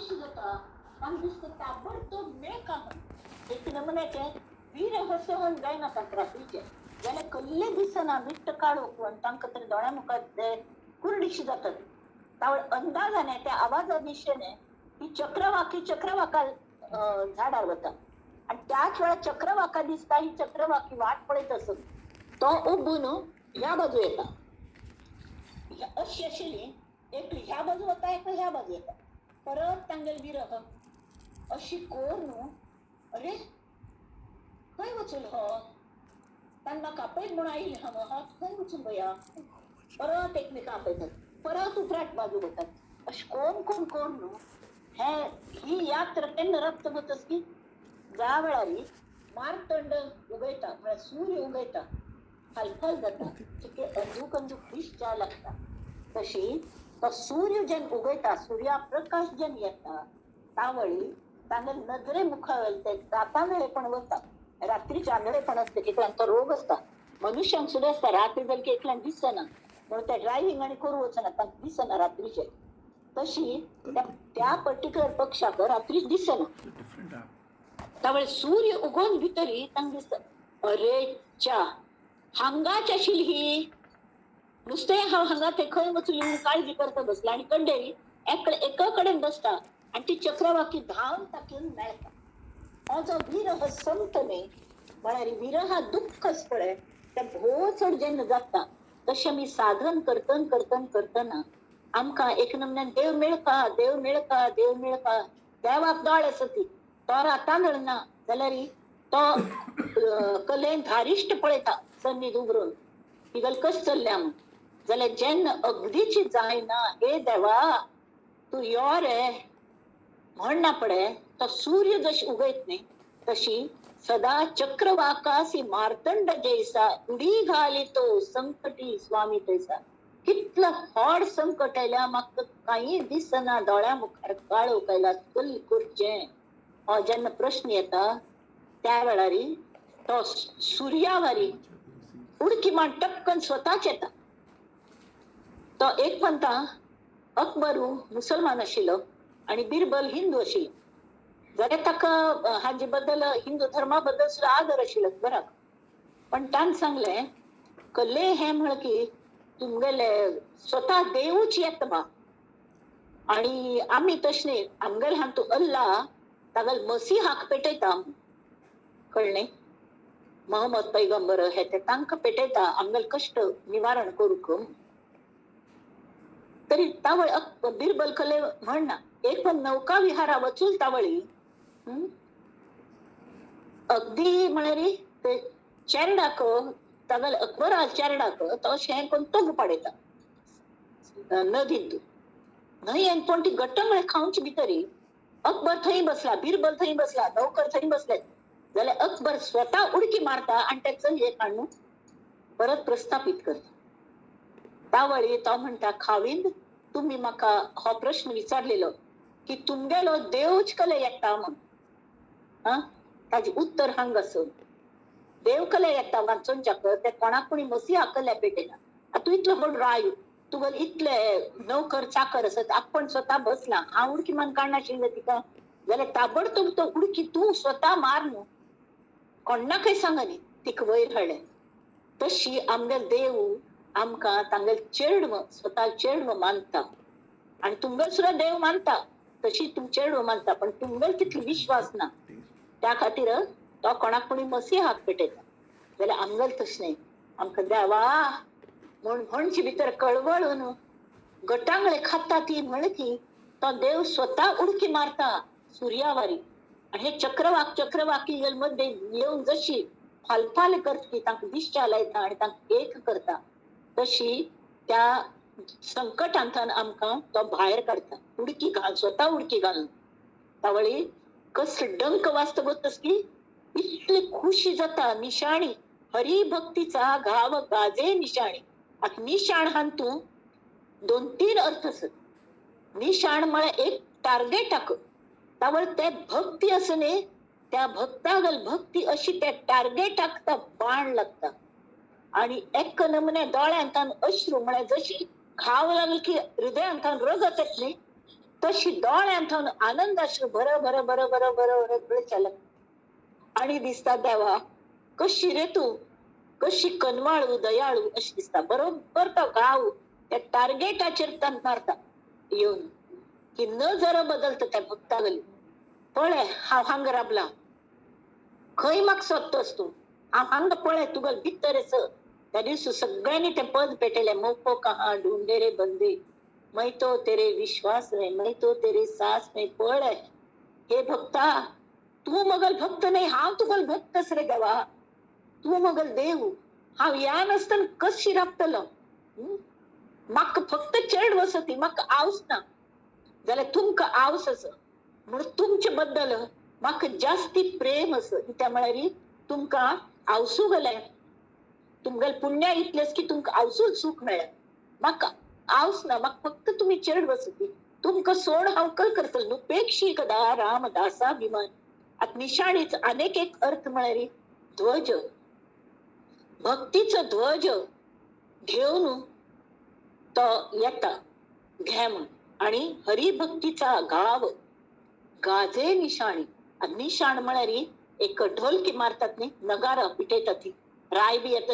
कशी जाता, तांकां दिसता ताबडतोब मेळका म्हण. एक नमुन्याचें विरह सहन जायना तांकां रात्रीचें, जाल्यार कल्ले दिसना मिट्ट काळोख म्हण तांकां तर दोळ्या मुखार ते कुर्डीशी जातात. तावळ अंदाजाने त्या आवाजा दिशेने ही चक्रवाकी चक्रवाका झाडार वता आनी त्याच वेळार चक्रवाका दिसता. ही चक्रवाकी वाट पळयत आसत, तो उबून ह्या बाजू येता. अशी आशिल्ली, एक ह्या बाजू वता, एक ह्या बाजू येता. परत तांगेले विरह अशी कोर न्हू, अरे खंय वचूल हो, तांकां म्हाका आपयत म्हूण आयिल्लें हांव, हो खंय वचून बया. परत एकमेकां आपयतात, परत उपराट बाजू वतात. अशें कोण कोण कोण न्हू हे ही यात्रा केन्ना रक्त वतस की ज्या वेळार मार्तंड उगयता, म्हळ्यार सूर्य उगयता, फालफाल जाता, चिके अंदूक अंदूक दिसच्या लागता. तशी तो सूर्य जेन्ना उगयता, सुर्या प्रकाश जेन्ना येता, तावळी तांगेले नदरे मुखार ते दातांगळेपण वता. रात्रीचे आंधळेपण आसता, एकल्यान तो रोग आसता, मनुष्यांक सुद्दां आसता. रात्री जाली की एकल्यान दिसना म्हणून ते ड्रायव्हिंग आनी करूं वचना, तांकां दिसना रात्रीचे. तशी त्या पर्टिक्युलर पक्षाक रात्रीच दिसना. त्यावेळे सूर्य उगोवन भितरी तांकां दिसता, अरे च्या हांगाच आशिल्ली ही, नुस्तें हांव हांगा ते खंय वचून म्हणून काळजी करता बसला. आनी कंडेरी एका कडेन बसता आनी ती चक्रवाकी धांवन ताका मेळटा. हो जो विरह संत न्ही, म्हळ्यार विरहा दुख्खच पळय तें भोव चड जेन्ना जाता, तशें आमी साधन करतन करतन करतना आमकां एक नमुन्यान देव मेळका, देव मेळका, देव मेळका. देवाक दोळे आसा ती, तो रातांदळ ना जाल्यार तो कलेन धारिश्ट पळयता सन्नीद उगरून ही गल कश चल्ल्या म्हूण. जाल्यार जेन्ना अगदीची जायना, हे देवा तूं यो रे म्हण ना पडे, तो सूर्य जशी उगयत न्ही तशी सदा चक्रवाकासी मार्तंड जैसा उडी घाली तो संकटी स्वामी तैसा. कितलो व्हड संकट आयल्या, म्हाका कांय दिसना, दोळ्या मुखार काळोख आयला, कल करचें हो जेन्ना प्रश्न येता त्या वेळार तो सुर्यावारी उडकी मार टपकन स्वताच येता. तो एक म्हणटा अकबर मुसलमान आशिल्लो आनी बिरबल हिंदू आशिल्लो, जाल्यार ताका हाजे बद्दल हिंदू धर्मा बद्दल सुद्दां आदर आशिल्लो अकबराक. पण ताणें सांगलें कल्ले हें म्हळ की तुमगेले स्वता देवूच येता बा, आनी आमी तशें न्ही, आमगेले हातूंत अल्ला तागेले मसिहाक पेटयता, कळ्ळें, मोहम्मद पैगंबर हे ते तांकां पेटयता आमगेले कश्ट निवारण करूंक. तरी तावळ बिरबल कले म्हणना एक पण नौका विहारा वचूल तावळी अगदी म्हळ्यार ते चेरडाक तागेले अकबरा चेरडाक तो शें करून तोग पाडयता नदींत न्हंयेन, पूण ती गट्टमळे खावची भितरी अकबर थंय बसला, बिरबल थंय बसला, नौकर थंय बसले. जाल्यार अकबर स्वता उडकी मारता आनी त्या चलयेक हाडून परत प्रस्थापीत करता. तावळी तो म्हणटा, खाविंद तुमी म्हाका हो प्रश्न विचारलेलो की तुमगेलो देवच कले येता म्हूण, आं ताजें उत्तर हांगा आसून देव कले येता वाचोनच्याक ते कोणाक कोणी मसिहा कल्या पेटयना. आतां तूं इतलो व्हड राय, तुगेले इतले नोकर चाकर आसत, आपूण स्वता बसला, हांव उडकी मारून काडनाशिल्लें तिका, जाल्यार ताबडतोब तो उडकी तूं स्वता मार न्हू, कोणाकय सांगनी तिका वयर हाडलें. तशी आमगेलो देव आमकां तांगेले चेडव स्वता चेडव मानता आनी तुमगेलो सुद्दां देव मानता, तशी तूं चेडव मानता, पण तुमगेलो तितलो विश्वास ना, त्या खातीर तो कोणाक कोणी मसिहाक पेटयता. जाल्यार आमगेलो तशें न्ही, आमकां देवा म्हूण म्हणचे भितर कळवळून गटांगळे खाता ती म्हण की तो देव स्वता उडकी मारता सुर्यावारी आनी हे चक्रवाक चक्रवाकी मध्ये येवन जशी फालफाल करता तांकां दिश्टा लायता आनी तांकां एक करता, तशी त्या संकटांतल्यान आमकां तो भायर काडटा, उडकी घाल स्वता उडकी घालून. तावळी कसलो डंक वाजता तसली इतली खुशी जाता. निशाणी हरिभक्तीचा घाव गाजे निशाणी. आतां निशाण हातूंत दोन तीन अर्थ आसत. निशाण म्हळ्यार एक टार्गेटाक, तावळ ते भक्ती आसा न्ही, त्या भक्तागल भक्ती अशी त्या टार्गेटाक तो बाण लागता आनी एक नमुने दोळ्यांतल्यान अश्रू, म्हळ्यार जशी घाव लागली की हृदयांतल्यान रगत येतली तशी दोळ्यांत आनंद अश्रू भर भर भर भर भर भर गळच्याल आणि दिसता देवा कशी रे तू, कशी कनवाळू दयाळू अशी दिसता. बरोबर तो घाव त्या टार्गेटाचेर तान मारता येवन की नजर बदलता त्या भक्तागली. पळय हांव हांगा राबला, खंय म्हाका सोदतोस तूं, हांव हांगा पळय तुगेलो भितर आस. त्या दिवस सगळ्यांनी तें पद पेटयलें, मोको कहा ढूंढे रे बंदे, मै तो तेरे विश्वास में, मै तो तेरे सास में. पळय हे भक्ता, तूं मगल भक्त नाही, हांव तुगल भक्तच रे देवा, तूं मगल देव, हांव ह्या नासतना कशी राबतलो. म्हाका फक्त चेड वसती, म्हाका आवस ना जाल्यार तुमकां आवस आसा म्हणून तुमचे बद्दल म्हाका जास्ती प्रेम आसा. कित्याक म्हळ्यार तुमकां आवसू गेलें, तुमगेलें पुण्य इतलेंच की तुमकां आवसूच सूख मेळ्ळें. म्हाका आवस ना, म्हाका फक्त तुमी चेड वसती, तुमकां सोड हांव कल करतलो. नुपेक्षी कदा रामदासाभिमान. आतां निशाणीच आनीक एक अर्थ म्हळ्यार ध्वज, भक्तीचो ध्वज घेवन तो येता घे म्हण, आणि हरिभक्तीचा गाव गाजे निशाणी. निशाण म्हळ्यार एक ढोलकी मारतात न्ही, नगारा पिटयतात ती, राय बी येता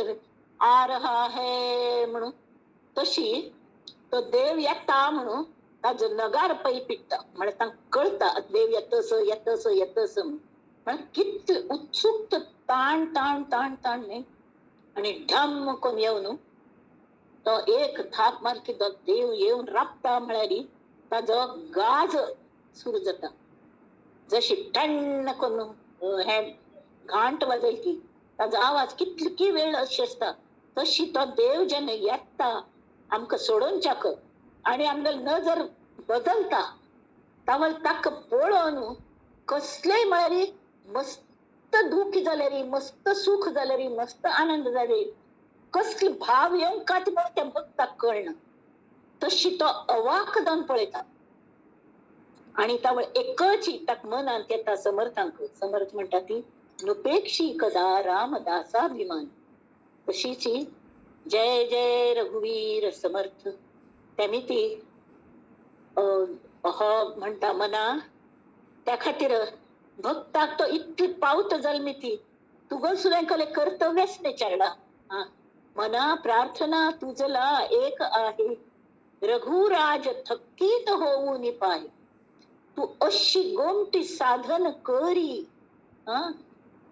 आ रहा है म्हणून, तशी तो देव येता म्हणून ताजो नगार पै पिट्टा, म्हळ्यार तांकां कळटा देव येतस येतस येतस म्हणून. म्हळ्यार कितले उत्सुक ताण ताण ताण ताण न्ही, आनी ढम करून येवन तो एक थाप मारकी तो देव येवन राबता म्हळ्यार ताजो गाज सुरू जाता. जशी टण्ण करून हे घांट वाजयली ताजो आवाज कितली वेळ अशी आसता, तशी तो देव जेन्ना येता आमकां सोडोवच्याक आनी आमगेली नजर बदलता, तावळ ताका पळोवन कसलेय म्हळ्यार मस्त दुख्ख जाल्यार, मस्त सूख जाल्यार, मस्त आनंद जाल्यार, कसले भाव येवंक काय म्हणून त्या भक्ताक कळना, तशी तो अवाक जावन पळयता. आनी तावळ एकच ताका मनांत येता समर्थांक, समर्थ म्हणटा ती नुपेक्षी कदा रामदासाभिमान. तशीच जय जय रघुवीर समर्थ. तेमी ती हो म्हणटा मना, त्या खातीर भक्ताक तो इतली पावत जाल ती तुगो सुद्दां कले कर्तव्यच न्ही चेडा. मना प्रार्थना तुझला एक आहे, रघुराज थकीत होऊन पाहे. तू अशी गोमटी साधन करी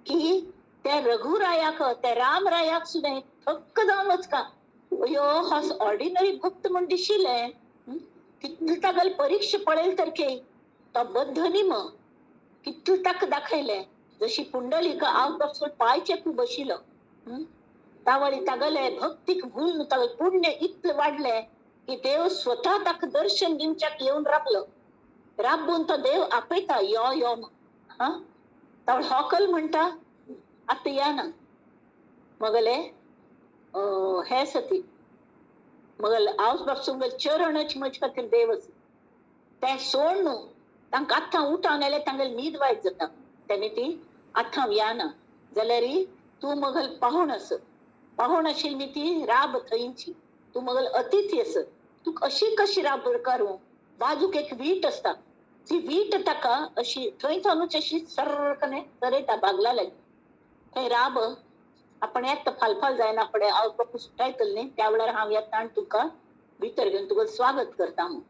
की त्या रघुरायाक, त्या रामरायाक सुद्दां थक्क जावनच का अयो हो ऑर्डिनरी भक्त म्हूण दिशिल्लें, कितले तागेले परीक्षा पळयल तर के तो बद्ध न्ही मग, कितले ताका दाखयलें. जशी पुंडलीक आवट ऑफ पांय चेपून बशिल्लो, तावळी तागेले भक्तीक भूल तागेलें पुण्य इतलें वाडलें की देव स्वता ताका दर्शन दिवच्याक येवन राबलो. राबून तो देव आपयता यो यो हा, तावळ होकल म्हणटा आतां या ना मगले हे सती मगल आवस बापसूंगेल चरणच म्हजे खातीर देव आसा, तें सोड न्हू तांकां आतां उठावन आयल्यार तांगेली न्हीद वायट जाता, तेमी ती आतां या ना जाल्यार तूं मगल पाहुण आस, पाहुण आशिल्ली न्ही ती राब थंयची, तूं मगल अतिथी आस, तुका अशी कशी राब करूं. बाजूक एक वीट आसता, ती वीट ताका अशी थंय थावनूच अशी सर्रकने सरयता बागला लागीं, थंय राब आपण येता फालफाल जायना फुडें आवय बापूय सुटायतली न्ही, त्या वेळार हांव येता आनी तुका भितर घेवन तुगेलें स्वागत करता म्हूण.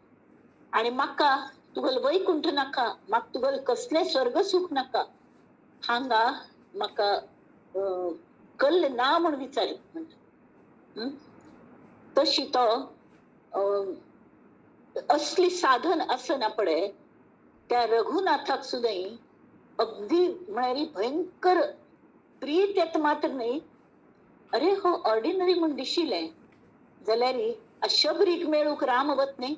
आनी म्हाका तुगेलें वैकुंठ नाका, म्हाका तुगेलें कसलें स्वर्ग सूख नाका, हांगा म्हाका कल्ल ना म्हूण विचारी म्हणटा. तशी तो असली साधन आसना पळय त्या रघुनाथाक सुद्दां अगदी म्हळ्यार भयंकर प्रीत येता मात्र न्ही, अरे हो ऑर्डिनरी म्हूण दिशिल्लें जाल्यार शबरीक मेळूंक राम वत न्ही,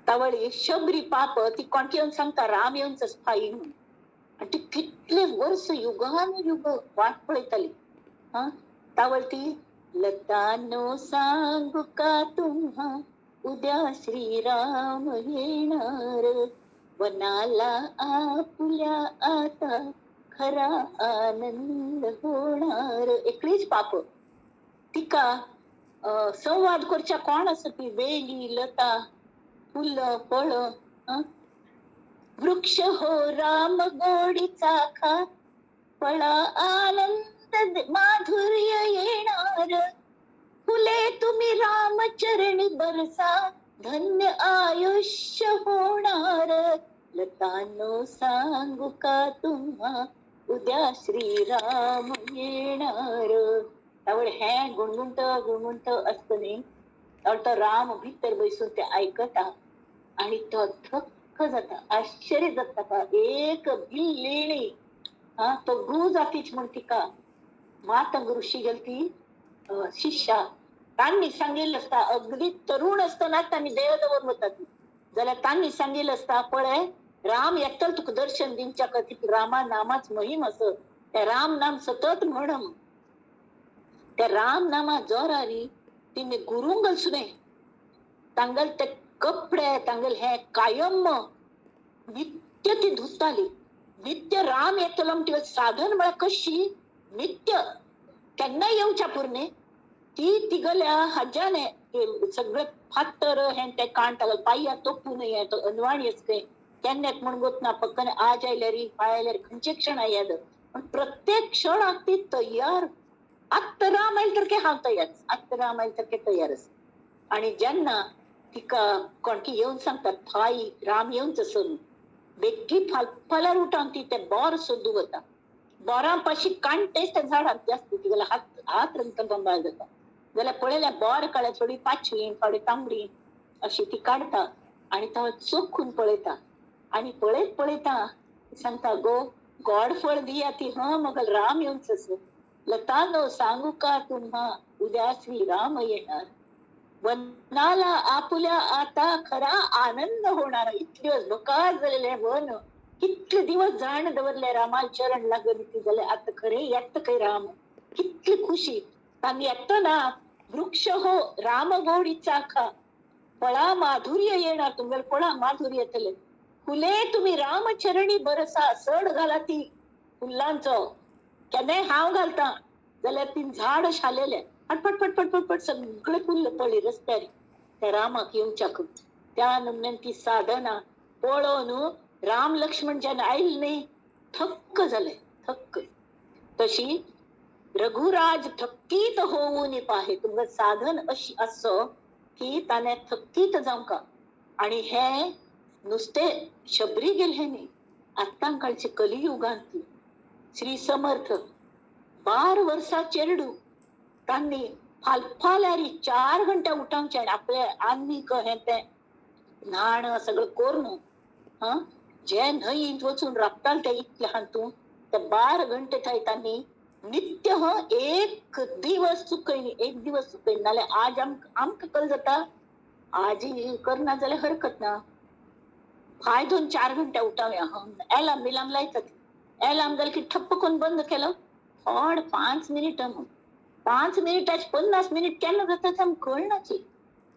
तावळी शबरी पाप ती कोणकी येवन सांगता राम येवन फाई म्हणून, आनी ती कितले वर्स युगान युग वाट पळयताली. हा तावळ ती लतानो सांगू का तुम्हा उद्या श्रीराम येणार, वनाला आपुल्या आता खरा आनंद होणार. एकलीच पाप तिका संवाद करच्या कोण आसा ती वेली लता फुलं फळं. वृक्ष हो राम गोडी चाखा, फळा आनंद माधुर्य येणार, फुले तुम्ही रामचरणी बरसा, धन्य आयुष्य होणार. लतानो सांगू का तुम्हा, उद्या श्रीराम येणार. त्यामुळे हे गुणगुणत गुणगुणत असतं न्ही, त्यामुळे तो राम भितर बसून ते ऐकता आणि तो थक्क जाता, आश्चर्य जाता का एक भिल्लेणी हा तो गु जातीच म्हण तिका मातंग ऋषी गेलती शिष्या तांनी सांगितलं असता, अगदी तरुण असताना त्यांनी देह दवर होतात जाल्यार तांनी सांगितलं असता पळय राम येतल तुका दर्शन दिवच्या खातीर, रामा नामाच महिम असत, त्या राम नाम सतत म्हण. त्या राम नामा जोरारी तिने गुरुंगल सुने तांगल ते कपडे तांगल हे कायम नित्य ती धुताली. नित्य राम येतलो म्हणटी साधन म्हळ्यार कशी नित्य केन्ना येवच्या पुरने ती तिगल्या हाज्याने सगळे फातर हे ते काण तागल पाया तोपून हे तो अनवाणी आसता केन्ना म्हण गोत ना पक्कन आज आयल्यार फाय आयल्यार खंयचे क्षण याद, पण प्रत्येक क्षणाक ती तयार. आत्ता राम आयल तर के हांव तयार, आत्ता राम आयल तर के तयार आसा. आणि जेन्ना तिका कोणकी येवन सांगतात फाय राम येवच आसा, बेगीन फालफाल्यार उठोन ती ते बोर सोदूंक वता. बोरां पाशी कांटेच त्या झाडाक जास्त तिगेलो हात हात रंगता बंबाळ जाता. जाल्यार पळयल्यार बोर काडल्यार थोडी पाचवी थोडी तांबडी अशी ती काडटा आनी तो चोखून पळयता आनी पळयत पळयता सांगता गो गोड फळ दिया ती ह मगल राम येवच आसा. लतानो सांगू का तुम्हा, उद्या श्री राम येणार. वनाला आपुल्या आता खरा आनंद होणार. इतले दिवस बकार झालेले वन, कितले दिवस जाण दवरले रामाल चरण लागली ती जाल्यार आता खरे येता खंय राम, कितली खुशी. आनी येतना वृक्ष हो राम गोडी चाखा, फळा माधुर्य येणार, तुमगेले फळा माधुर्य येतले. फुले तुम्ही रामचरणी बरसा, सड घाला ती फुलांचो केन्नाय हांव घालता जाल्यार ती झाड शालेले फटफट फटफट फटफट सगळे फुल्ल पडली रस्त्यार त्या रामाक येवच्याक. त्या नमन्यान ती साधना पळोवन राम लक्ष्मण जेन्ना आयले न्ही थक्क जाले, थक्क. तशी रघुराज थक्कीत होऊन पाहे, तुमकां साधन अशी आसचो की ताणें थक्कीत जावंका. आनी हें नुस्तें शबरी गेलें न्ही, आतां काळचे कलियुगांत श्री समर्थ 12 वर्सां चेरडू तांणी फालफाल्यारी 4 घंटे उठावचे आनी आपले आनीक हें तें न्हाण सगळें करून हां जे न्हंयेंत वचून राबताले ते इतले हातूंत ते 12 घंटे थंय तांणी नित्य ह एक दिवस चुकयनी, एक दिवस चुकयनी. नाल्यार आज आमकां कल जाता आज करना जाल्यार हरकत ना, फाय 2 4 घंटे उठावया, एलार्म बिलार्म लायतात, एलार्म जालें की ठप्प करून बंद केलो थोड 5 मिनिटां म्हूण, 5 मिनिटाचे 50 मिनिट केन्ना जाता ते आमकां कळनाची.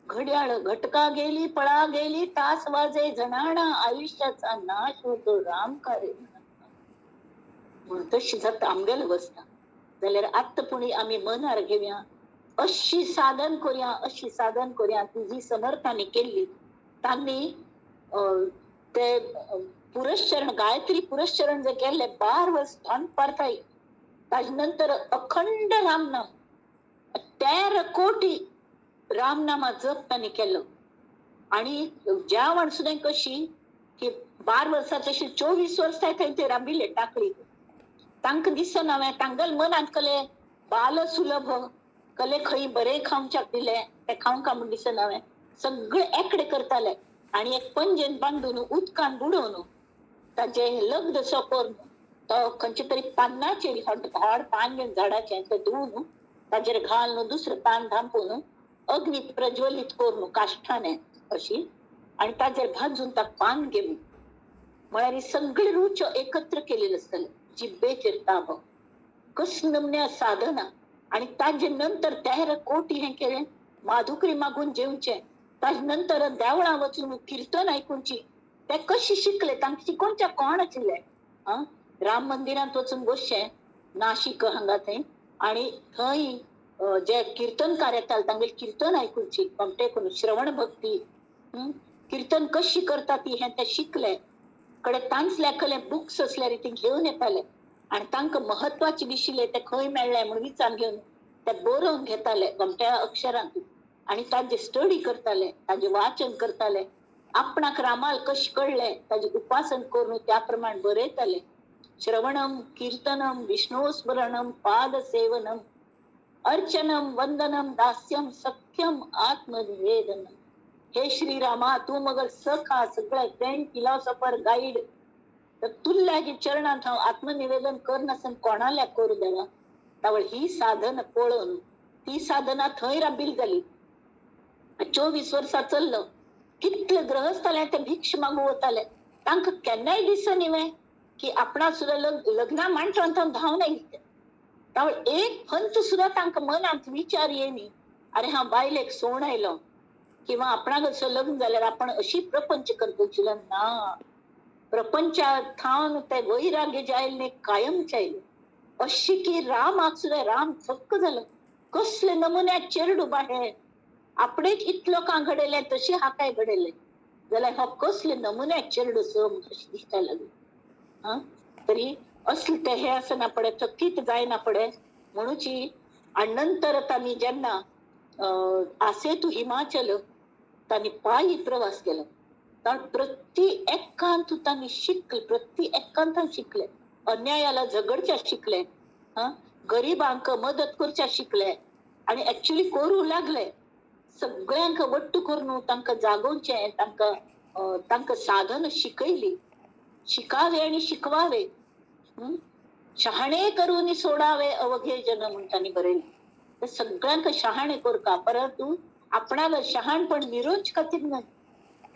घड्याळ घटका गेली पळा गेली, तास वाजे जणाणा, आयुष्याचा नाश होतो राम कार्य म्हणून तशी जाता आमगेले बसता. जाल्यार आत्तां पुणी आमी मनार घेवया, अशी साधन करुया, अशी साधन करुया. ती जी समर्थांनी केल्ली तांणी ते पुरश्चरण गायत्री पुरश्चरण जे केल्ले 12 वर्स धन पारथाय, ताजे नंतर अखंड रामनाम 13 कोटी रामनामा जप तांणी केलो. आनी जेवण सुद्दां कशी की 12 वर्सां तशी 24 वर्सां थंय ते राबिल्ले टाकळी, तांकां दिसना तांगेले मनांत कले बाल सुलभ कले खंय बरें खावच्याक दिलें तें खावंक म्हूण दिसना, सगळे एकडे करताले आनी एक पंजेन बांदून उदकान बुडोवन ताजें लग्न सो करून तो खंयचे तरी पानाचेर व्हड पान घेवन झाडाचें तें धुवन ताजेर घालून दुसरें पान धांपून अग्नी प्रज्वलीत करून काश्ठाने अशी आनी ताजेर भाजून ताका पान घेवन म्हळ्यार ही सगळी रुच एकत्र केलेली आसतली. जिब्बेचेर ताबो कस नमन्या साधना. आनी ताजे नंतर 13 कोटी हें केलें, माधुकरी मागून जेवचें, ताजे नंतर देवळां वचून किर्तन आयकुची. ते कशें शिकले तांकां शिकोवच्या कोण आशिल्लें आं, राम मंदिरांत वचून बसचें नाशिक हांगा थंय आनी थंय जे किर्तनकार येताले तांगेलें किर्तन आयकुची, कमटे करून श्रवण भक्ती. कीर्तन कशी करता ती हें ते शिकले. कडे तांचल्या कले बुक्स असल्यार ती घेवन येताले आनी तांकां म्हत्वाचे दिशिल्ले ते खंय मेळ्ळे म्हूण विचार घेवन ते बरोवन घेताले गोमट्या अक्षरांत आनी ताजे स्टडी करताले, ताजें वाचन करताले. आपणाक रामाल कशें कळ्ळें ताजें उपासन करून त्या प्रमाण बरयताले. श्रवणम कीर्तनम विष्णुस्मरणम पादसेवनम अर्चनम वंदनम दास्यम सख्यम आत्मनिवेदनम. हे श्री रामा तूं मगर सखा, सगळे फ्रेंड, फिलॉसॉफर, गाईड, तर तुल्ल्याची चरणांत हांव आत्मनिवेदन करनासन कोणाल्या करूं देवा. तावळ ही साधना पळोवन ती साधना थंय राबील जाली. 24 वर्सां चल्लो. कितले ग्रहस्थाले ते भिक्ष मागू वताले. तांकां केन्नाय दिसनी न्ही की आपणा सुद्दां लग्ना मांडटा धांवन आयिल्ले. तावळ एक फंत सुद्दां तांकां मनांत विचार येयनी, अरे हांव बायलेक सोण आयलो किंवा आपणाक असो लग्न जाल्यार आपण अशी प्रपंच करतलो ना. प्रपंचा थावन ते वैराग्य जे आयले कायमचे आयले. अशी की रामाक सुद्दां राम थक्क जालो. कसले नमुन्यात चेरडू बाहे आपणेच इतलो का घडयलें तशी हाकाय घडयलें जाल्यार हो कसले नमुन्यात चेरडू सो अशें दिसता लागलें. हा तरी असले ते हे आसना पडे चकीत जायना पडे म्हणूची. आनी नंतर तांणी जेन्ना आसेतू हिमाचल तांणी पायी प्रवास केलो. प्रति एकांत तांणी शिकले, प्रति एकांत शिकले, अन्यायाला झगडच्या शिकले, गरिबांक मदत करच्या शिकले आनी एक्चुअली करूं लागले. सगळ्यांक वट्टू करून तांकां जागोवचें, तांकां तांकां साधन शिकयली. शिकावे आनी शिकवावे, शहाणे करून सोडावे अवघे जन म्हूण तांणी बरयलें. ते सगळ्यांक शहाणे करका, परंतु आपणाला शहाणपण मिरोवचे खातीर न्हय,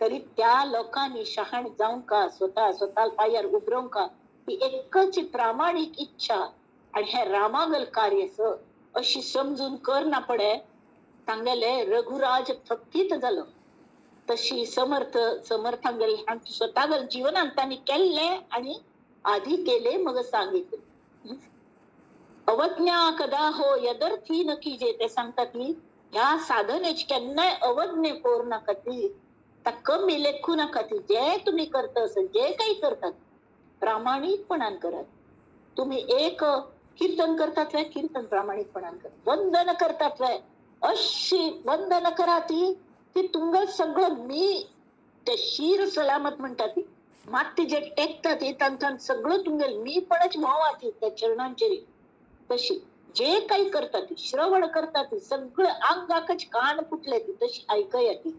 तरी त्या लोकांनी शहाण जावंका, स्वतः स्वतः पांयार उबरोवंका ही एकच प्रामाणीक इच्छा आनी हें रामागल कार्य स अशी समजून करना पडे तांगेले रघुराज थकीत जालो. तशी समर्थ समर्थांगेले स्वतः जिवनांत तांणी केल्लें आनी आधी केले मग सांगितले. अवज्ञा कदा हो यदर्थी न कीजे, ते सांगतात की ह्या साधनेची केन्नाय अवज्ञा करू नाका, ती ता कमी लेखू नाका. ती जे तुम्ही करता असेल, जे काही करतात प्रामाणिकपणान करात. तुम्ही एक कीर्तन करतात वे कीर्तन प्रामाणिकपणान करा, वंदन करतात वे अशी वंदन करा ती ती तुमगेल सगळं मी ते शीर सलामत म्हणतात ती माती जे टेकतात ते तांकां सगळं तुमगेल मी पणच व्हांवाती त्या चरणांचेर. तशी जे काही करतात श्रवण करतात सगळं अंगाकच कान फुटले ती तशी ऐकया ती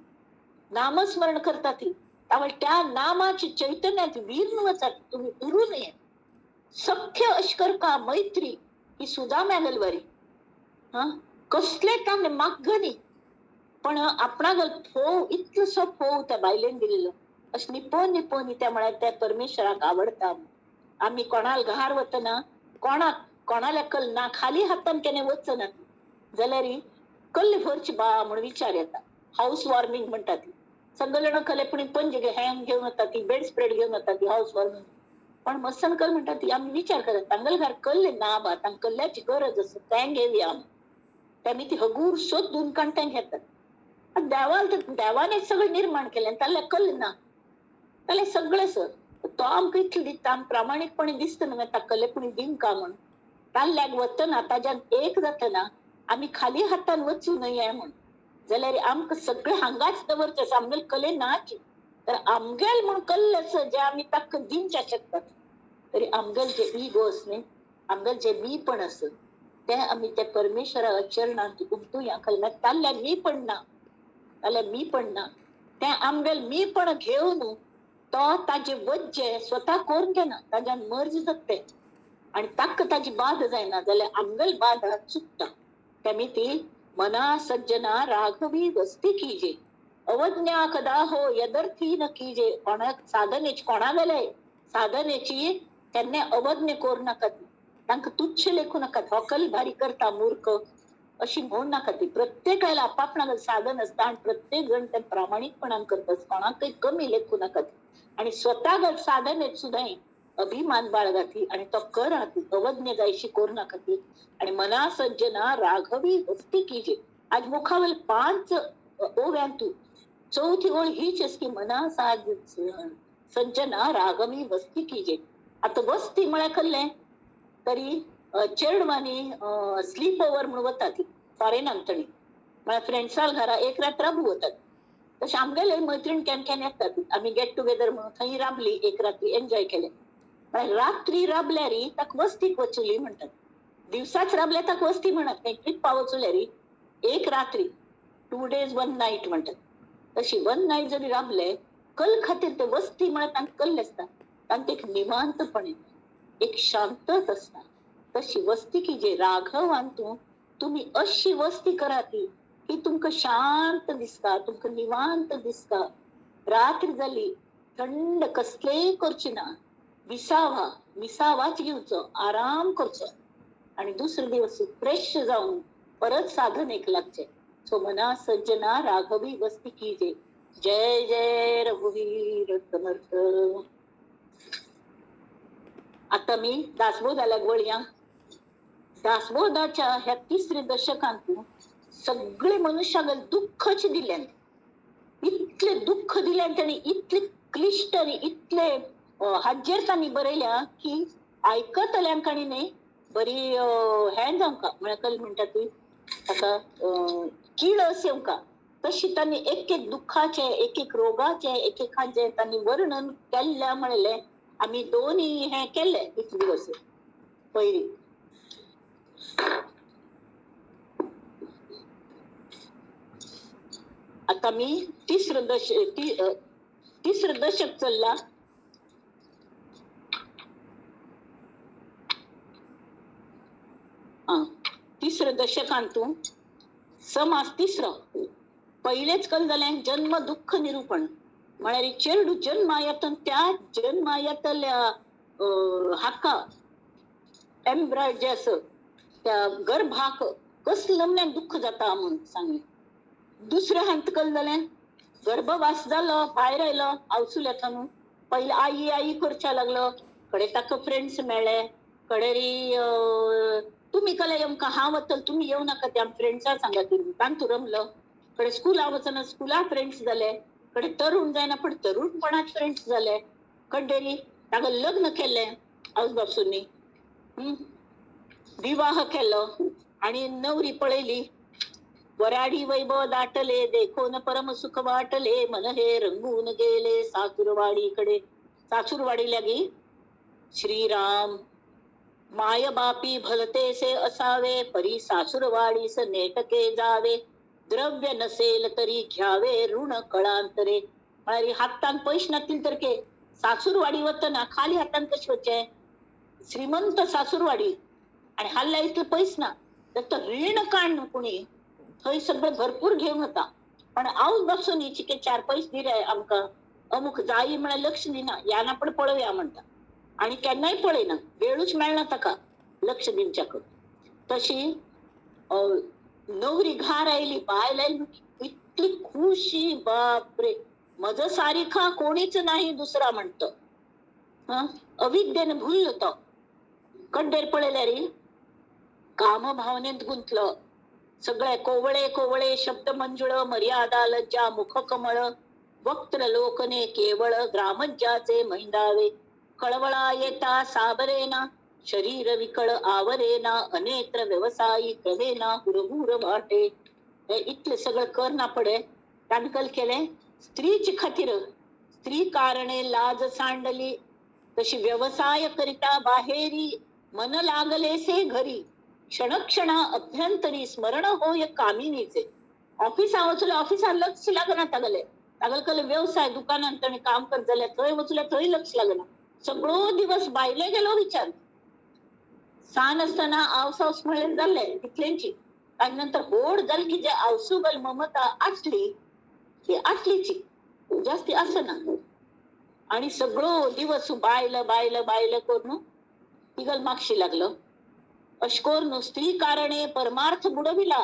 नामस्मरण करतात त्यामुळे त्या नामाची चैतन्यात वीर वचात तुम्ही उरू नये. सख्य अशकर का मैत्री ही सुद्धा मॅगलवारी हा कसले तांणे मागणी पण आपणागल फोव इतलोसो फोव त्या बायलेन दिलेलो अशें निपोवन निपोवन त्या म्हळ्यार त्या परमेश्वराक आवडटा. आमी कोणाल घार वतना कोणाक कोणाल्या कल ना खाली हातान केन्ना वचना जाल्यार कल्ले भरची बा म्हूण विचार येता. हाऊस वॉर्मिंग म्हणटा ती सगळे जाण कले पूण पंजे हँग घेवन वता ती बेड स्प्रेड घेवन वता ती हाऊस वॉर्मिंग. पण मसन कल म्हणटा ती आमी विचार करता तांगल घर कल्ले ना बा तांकां कल्ल्याची गरज आसा तें घेवया आमी. तेमी ती हगूर सोदून काणट्यां घेतात. देवाल तर देवाने सगळें निर्माण केलें ताल्ल्या कल्ले ना ताल्लें सगळें सर तो आमकां इतलें दिता आम प्रामाणीकपणे दिसता न्हय ताका कल्ले पूण दिवंका म्हूण. ताल्ल्याक वतना ताज्यान एक जातना आमी खाली हातान वचूं न्हय म्हूण जाल्यार आमकां सगळें हांगाच दवरचें आसा आमगेले कले नाच तर आमगेल म्हूण कल्ले आसा जे आमी ताका दिवच्या शकतात. तरी आमगेल जे इगो आसा न्ही आमगेल जे मी पण आसा ते आमी त्या परमेश्वरा चरणांत उमटुया. कल्ला ताल्ल्या मी पण ना ताल्ल्या मी पण ना तें आमगेल मी पण घेवन तो ताजे वज्जे स्वता करून घेना ताज्यान मर्ज जाता तें आनी ताका ताजी बाद जायना जाल्यार आमगेल बाद चुकता. तेमी ती मना सज्जना राघवी वस्ती कीजे अवज्ञा कदा हो यदर्थी न कीजे. कोणाक साधनेची कोणा गेले साधनेची तेन्ना अवज्ञा करू नाका ती तांकां तुच्छ लेखू नाका. होकल भारी करता मूर्ख अशी म्हूण नाका ती. प्रत्येकाला आपापणाक साधन आसता आनी प्रत्येक जण ते प्रामाणीकपणान करता कोणाकय कमी लेखू नाका ती. आनी स्वता साधनेत सुद्दां अभिमान बाळगाती आनी तो कराती अवज्ञा जायशी करू नाका ती. आनी मना सज्जना राघवी वस्ती कीजे. आज मुखावल 5 ओव्यांतू चौथी ओळ हीच की मना साज सज्जना राघवी वस्ती कीजे. आतां वस्ती म्हळ्यार कसलें तरी चेडवांनी स्लीप ओवर म्हणून वतात फॉरेनाक तणी, म्हळ्यार फ्रेंड्सां घरा एक रात राबू वतात. तशें आमगेले मैत्रीण केन्ना केन्ना येतात, आमी गेट टुगेदर म्हणून थंय राबली एक रात्री, एन्जॉय केलें. म्हळ्यार रात्री राबल्यार ताका वस्तीक वचुली म्हणटात, दिवसाच राबल्यार ताका वस्ती म्हणत, खंय ट्रिपा वचुल्यार एक रात्री 2 days 1 night म्हणटात. तशी 1 नायट जरी राबले कल खातीर ते वस्ती म्हळ्यार तांकां कल्ले आसता, तांकां एक निवांतपणे एक शांतत आसता. तशी वस्ती की जे राघवान तूं तुमी अशी वस्ती करा ती की तुमकां शांत दिसता, तुमकां निवांत दिसता. रात्री जाली थंड कसलेय करची ना, विसावा विसावाच घेवचो, आराम करचो आणि दुसरे दिवस फ्रेश जावन परत साधनेक लागचे. सो मना सज्जना राघवी वस्ती कीजे. जय जय रघुवीर समर्थ. आता मी दासबोधाला वळया. दासबोधाच्या ह्या तिसऱ्या दशकांत सगळे मनुष्याला दुःखच दिल्यान, इतले दुःख दिल्यान त्याने, इतले क्लिष्ट आणि इतले हाजेर तांणी बरयल्या की आयकतल्यांक आनी न्ही बरी हें जावंका, म्हळ्यार कल म्हणटा ती ताका किळस येवंका. तशी तांणी एक एक दुःखाचे, एक एक रोगाचे, एक एकाचे तांणी वर्णन केल्ल्या. म्हणलें आमी दोनी हें केल्लें इतले दिवस पयलीं. आता मी तिसरं दशक चल्ला. तिसरं दशकांतून समास तिसरो पहिलेच कल जालें जन्म दुःख निरूपण. म्हळ्यार चेडू जन्मायतन त्या जन्मायतल्या हाका एम्ब्रॉयड जे आसा त्या गर्भाक कसलें नमन्यान दुःख जाता म्हूण सांगलें. दुसरें हांत कल जालें गर्भवास जालो, भायर आयलो आवसुल्या न्हू, पयलीं आई आई करच्या लागलो, कडे ताका फ्रेंड्स मेळ्ळे, कडेरी तुमी कले येवंका हांव वतल तुमी येवं नाका त्या फ्रेंड्सां सांगा तांतू रमलो. कडे स्कुला वचना स्कुला फ्रेंड्स जाले, कडे तरुण जायना पण तरुणपणात फ्रेंड्स जाले, कडेरी ताका लग्न केलें आवय बापसूंनी, विवाह केलो आणि नवरी पळयली. वराडी वैभव दाटले देखोन परम सुख वाटले मन हे रंगून गेले सासूरवाडीकडे. सासूरवाडी लागी श्रीराम माय बापी भलतेसे असावे परी सासूरवाडीस नेटके जावे द्रव्य नसेल तरी घ्यावे ऋण कळांतरे. म्हळ्यार हातान पैसे नातील तर के सासूरवाडी वतना खाली हातान कशे वचचे, श्रीमंत सासूरवाडी आणि हल्ला इतले पैसे ना तर तो ऋण काढ कोणी थंय सगळं भरपूर घेऊन होता. पण आवज बसून चिके 4 पैसे दिले आमकां अमुक जाई म्हळ्यार लक्ष दिना, याना पण पळोवया म्हणटा आणि केन्नाय पळयना, वेळूच मेळना ताका लक्ष दिवच्याक. तशी नवरी घार आयली, बायल आयली, इतली खुशी बापरे मज सारिखा कोणीच नाही दुसरा म्हणतो. अविद्येन भुललो तो. कड्डेर पळयल्यार काम भावनेत गुंतलो, सगळे कोवळे कोवळे शब्द मंजुळ मर्यादा लज्जा मुख कमळ वक्त्र लोकने केवळ ग्रामज्याचे मैंदावे कळवळा येता साबरेना शरीर विकळ आवरेना अनेत्र व्यवसायी क्रमेना हुरहुर वाटे. हे इतले सगळं करना पडे ताणकल केले स्त्रीची खातीर. स्त्री कारणे लाज सांडली तशी व्यवसाय करिता बाहेरी मन लागलेसे घरी क्षणक्षणा अभ्यंतरी स्मरण होय कामिनीचे. ऑफिसा वचले ऑफिसा लक्ष लागना तागले, तागले कले व्यवसाय दुकानांत ताणें काम कर जाल्यार थंय वचले थंय लक्ष लागना, सगळो दिवस बायले गेलो विचार. सान असताना आवसावस म्हणले जाल्ले तितल्यांची, आणि नंतर होड जाल की जे आवसुगल ममता आसली ती आसलीची जास्ती आसना. आणि सगळो दिवस बायल बायल बायल करून तिगल मागशी लागलो. अशकोर्नु स्त्री कारणे परमार्थ बुडविला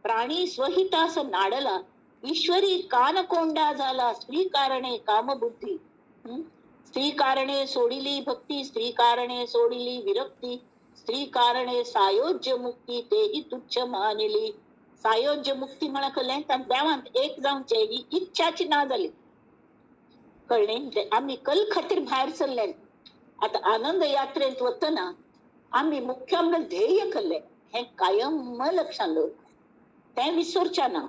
प्राणी स्वहितास नाडला ईश्वरी कानकोंडा झाला स्त्री कारणे कामबुद्धी. स्त्री कारणे सोडिली भक्ती स्त्री कारणे सोडिली विरक्ती स्त्री कारणे सायोज्य मुक्ती तेही तुच्छ मानिली. सायोज्य मुक्ती म्हळ्यार कळ्ळें, देवांत एक जावचें ही इच्छाची ना जाली. कळ्ळें? आमी कल खातीर भायर सरले. आतां आनंद यात्रेंत वतना आमी मुख्य आमकां ध्येय कल्लें हें कायम लक्षांत दवर, तें विसरचें ना.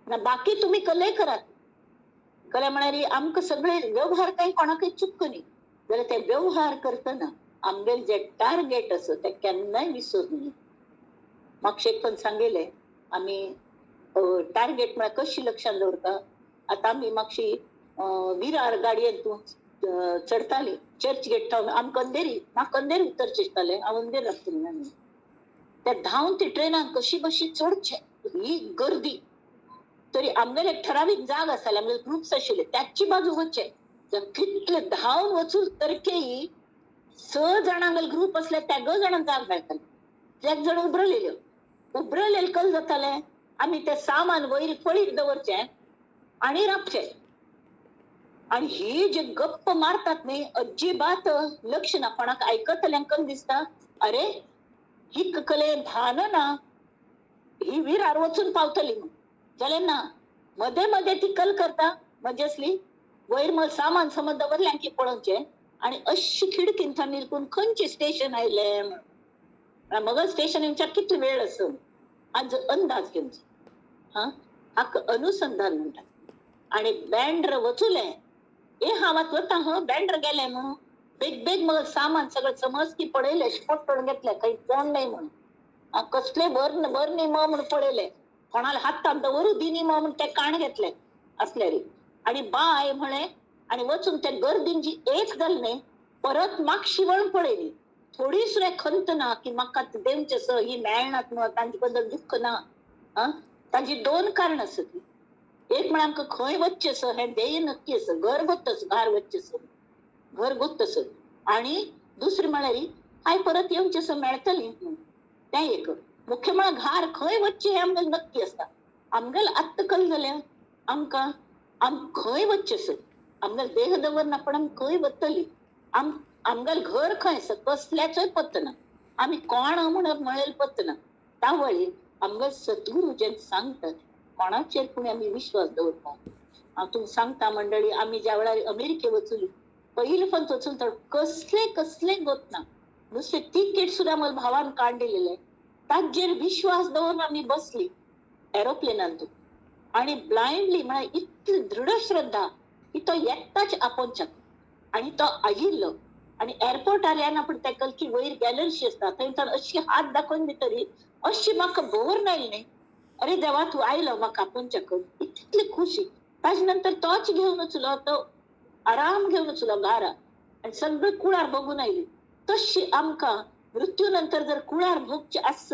ना बाकी तुमी कल्लेय करात. कले म्हळ्यार आमकां सगळे व्यवहार कांय कोणाकय चुकक न्ही, जाल्यार ते व्यवहार करतना आमगेले जे टार्गेट आसा ते केन्नाय विसर न्ही. मागशेक पण सांगिल्लें आमी टार्गेट म्हळ्यार कशी लक्षांत दवरता. आतां आमी मातशी विरार गाडयेन तूं चडताली चर्च गेट थावन आमकां अंधेरी, म्हाका अंधेरी उतरचें दिसतालें, हांव अंधेर रावतलें. त्या धांवन ती ट्रेनान कशी बशी चडचें, ही गर्दी. तरी आमगेले एक ठरावीक जाग आसताले, आमगेले ग्रुप्स आशिल्ले, त्याची बाजू वचचें. कितले धांवन वचून तरकेही 6 जाणांगेले ग्रुप आसले, त्या जाणांक जाग मेळटाली. एक जण उब्रलेल्यो, उब्रलेले कल जाताले आमी ते सामान वयर फळीर दवरचें आनी राबचें. आनी ही जे गप्प मारतात न्ही, अजिबात लक्ष ना, कोणाक आयकतल्यांक कल दिसता अरे ही कले भान ना, ही विरार वचून पावतली म्हूण. जाल्यार ना, मदे मदे ती कल करता मजे असली वयर मग सामान समज दवरलें की पळोवचें आनी अशी खिडकीन थंय निरकून खंयचें स्टेशन आयलें म्हूण, मगल स्टेशन कितलो वेळ आसा आज अंदाज घेवचो. हा, हाका अनुसंधान म्हणटात. आनी बँड्र वचुलें, ए हांव आतां वता हं, बँड्र गेलें म्हणून बेग बेग मग सामान सगळें समज की पळयलें, फोटो घेतले, खंय कोण न्हय म्हणून, कसले भर भर न्ही म म्हणून पळयलें, कोणाला हातान दवरू दिनी म म्हूण तें काण घेतलें असल्यारी. आनी बाय म्हळें आनी वचून ते गर्दीन जी एक जाली न्ही, परत मागशी वळून पळयली, थोडी सुद्दां खंत ना की म्हाका देंवचें स ही मेळनात म्हण, तांचे बद्दल दुख्ख ना. आं, ताजी 2 कारणां आसत. एक म्हळ्यार आमकां खंय वचचें स हें ध्येय नक्की आसा, घर गोत्तस, घार वचचें स, घर गोत्तस. आनी दुसरें म्हळ्यार हांवें परत येवचें स मेळटली, तें एक मुख्य म्हळ्यार घार खंय वचचें हें आमगेलें नक्की आसता. आमगेलें आत्तां कल जाल्यार आमकां आम खंय वचचें स, आमगेलें देह दवरना पण आमी खंय वतली, आमगेलें घर खंय आसा कसल्याचोय पत्तो ना, आमी कोण म्हूण म्हळेलें पत्तो ना. तावळी आमगेले सद्गुरू जेन्ना सांगतात कोणाचेर पूण आमी विश्वास दवरता. हांव तुमकां सांगता मंडळी, आमी ज्या वेळार अमेरिके वचून पयले पण वचून तर कसले कसले गोत ना, नुस्तें तिकेट सुद्दां म्हज्या भावान काड दिलेलें, ताजेर विश्वास दवरून आमी बसली एरोप्लेनान तूं. आनी ब्लायंडली म्हळ्यार इतली दृढ श्रद्धा की तो एकटाच आपोवच्याक, आनी तो आयिल्लो. आनी एअरपोर्टार येना पूण तेका की वयर गॅलरीशी आसता थंय तर अशी हात दाखोवन भितरी अशी म्हाका भोवर आयली न्ही, अरे देवा तूं आयलो म्हाका आपोवच्याक, इतली खुशी. ताजे नंतर तोच घेवन वचलो, तो आराम घेवन वचलो घरा आनी सगळें कुळार बघून आयली. तशी आमकां मृत्यू नंतर जर कुळार भोगचें आस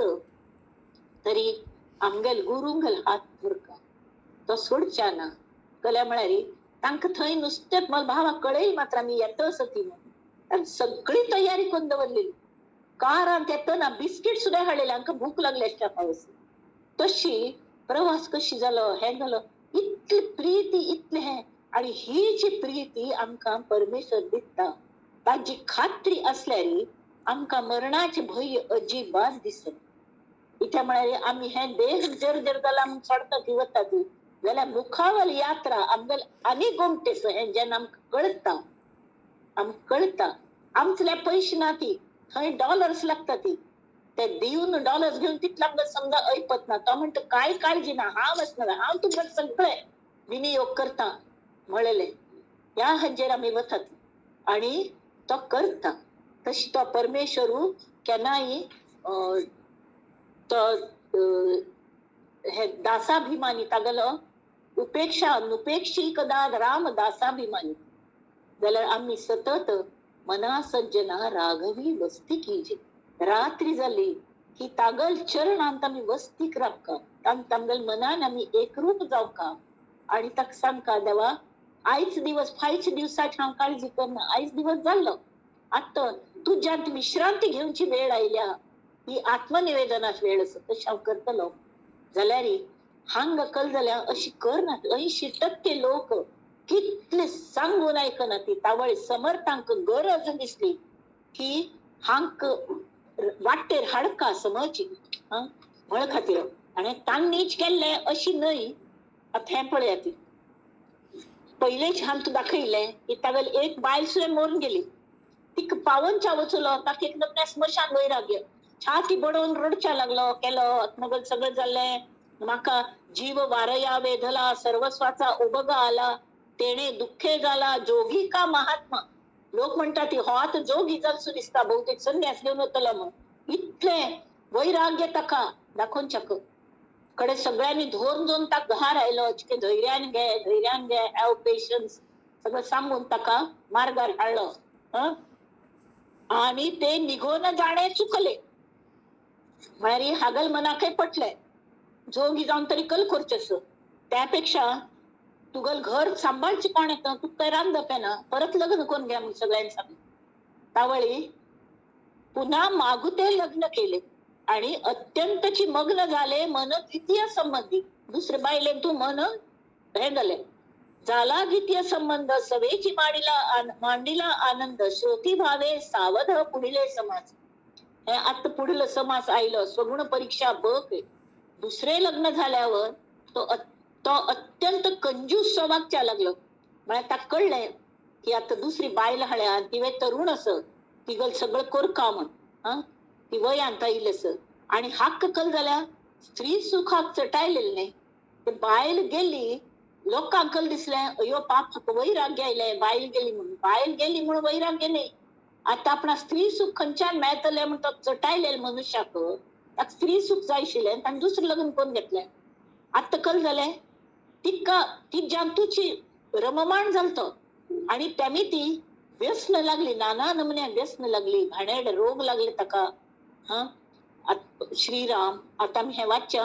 तरी आमगेल गुरूंगेल हात धरका, तो सोडच्या ना. कल्या म्हळ्यार तांकां थंय नुस्तें म्हज्या भावाक कळयली मात्र आमी येता आसा ती म्हणून, सगळी तयारी करून दवरलेली. कारांत येतना बिस्कीट सुद्दां हाडलेले, आमकां भूक लागली आसता पावस. तशी प्रवास कशी जालो हें जालो, इतली प्रिती इतलें हें. आनी ही जी प्रिती आमकां परमेश्वर दिता ताजी खात्री आसल्यार आमकां मरणाचें भंय अजिबात दिसना. इत्या म्हळ्यार आमी हें देह जर जर जाला म्हूण सोडटा ती वता ती, जाल्यार मुखावल यात्रा आमगेले आनी गोमटेस हें जेन्ना आमकां कळटा, आमकां कळटा आमचें पयशे ना ती, थंय डॉलर्स लागता ती, ते दिवन डॉलर्स घेवन तितले आमकां समजा ऐपत ना. तो म्हणटा कांय काळजी ना, हांव आसना, हांव तुमकां सगळें विनियोग करता म्हणलेलें. ह्या हाजेर आमी वतात आनी तो करता. तशी तो परमेश्वरू केन्नाय तो हे दासाभिमानी तागेलो उपेक्षा अनुपेक्षी कदा राम दासाभिमानी. जाल्यार आमी सतत मना सज्जना राघवी वस्ती कीजे. रात्री जाली की तागल चरणांत आमी वस्तीक रावका, तांगल मनान आमी एकरूप जावका आनी ताका सांगका देवा आयज दिवस फायच्या दिवसाची हांव काळजी करना, आयज दिवस जाल्लो, आतां तुज्यांत विश्रांती घेवची वेळ आयल्या, ही आत्मनिवेदनाची वेळ आसा, तशें हांव करतलो. जाल्यार हांगा कल जाल्यार अशी करनात. 80% लोक कितले सांगून आयकना ती. तावळ समर्थांक गरज दिसली की हांक वाटेर हाडका समजची म्हण खातीर. आनी तांणीच केल्लें अशी न्हय. आतां हें पळयात, पयलेच हांव दाखयलें की तागेली एक बायल सुद्दां मरून गेली. तिका पावनच्या वचलो, ताका एक नमन्या स्मशान वैराग्य, छाती बडोवन रडच्या लागलो, केलो आत्मगल सगळं जाल्लें. म्हाका जीव वारया वेधला, सर्वस्वाचा उबगा आला, तेणे दुःखे झाला जोगी का महात्मा. लोक म्हणतात हो आतां जोगी जावचो दिसता, बहुतेक संन्यास घेवन वतलो म्हूण. इतलें वैराग्य ताका दाखोवच्याक कडे सगळ्यांनी धरून धरून ताका घार आयलो. धैर्यान घे, धैर्यान घे, have patience, सगळं सांगून ताका मार्गार हाडलो. आणि ते निघून जाणे चुकले. म्हळ्यार हागल मनाकय पटले, जोगी जावन तरी कल करचें, त्यापेक्षा तुगल घर सांभाळचे कोण येता, तुका काय रांदप येना, परत लग्न करून घ्या म्हणून सगळ्यांनी सांगलें. तावळी पुन्हा मागुते लग्न केले आणि अत्यंतची मग्न झाले मन द्वितीय संबंधी. दुसरे बायलेन तू मन हे झाले, झाला द्वितीय संबंध, सवेची मांडीला मांडीला आनंद, श्रोती भावे सावध पुढिले समाज. हे आता पुढील समास आयलो, स्वगुण परीक्षा बघ. दुसरे लग्न झाल्यावर तो तो अत्यंत कंजूस वागच्या लागलो. म्हळ्यार ताका कळ्ळें की आता दुसरी बायल हाडल्या आनी तिवें तरुण आस, तिगल सगळं करका म्हण, हा ती वयान येयलें आस. आनी हाक्क कल जाल्यार स्त्री सुखाक चटायलेलें न्ही. ते बायल गेली, लोकांक कल दिसलें अयो पाप वैराग्य आयलें, बायल गेली म्हणून. बायल गेली म्हणून वैराग्य न्ही, आतां आपणा स्त्री सुख खंयच्यान मेळटलें म्हण तो चटायलेलें मनुष्याक, ताका स्त्री सुख जाय आशिल्लें, ताणें दुसरें लग्न करून घेतलें. आतां कल जालें, तिका ती जांतूची रममाण जाल तो आनी तेमी ती व्यसन लागली, नाना नमुन्या व्यसन लागली, घाणेरडे रोग लागले ताका. हा श्रीराम. आता आमी हें वाचच्या.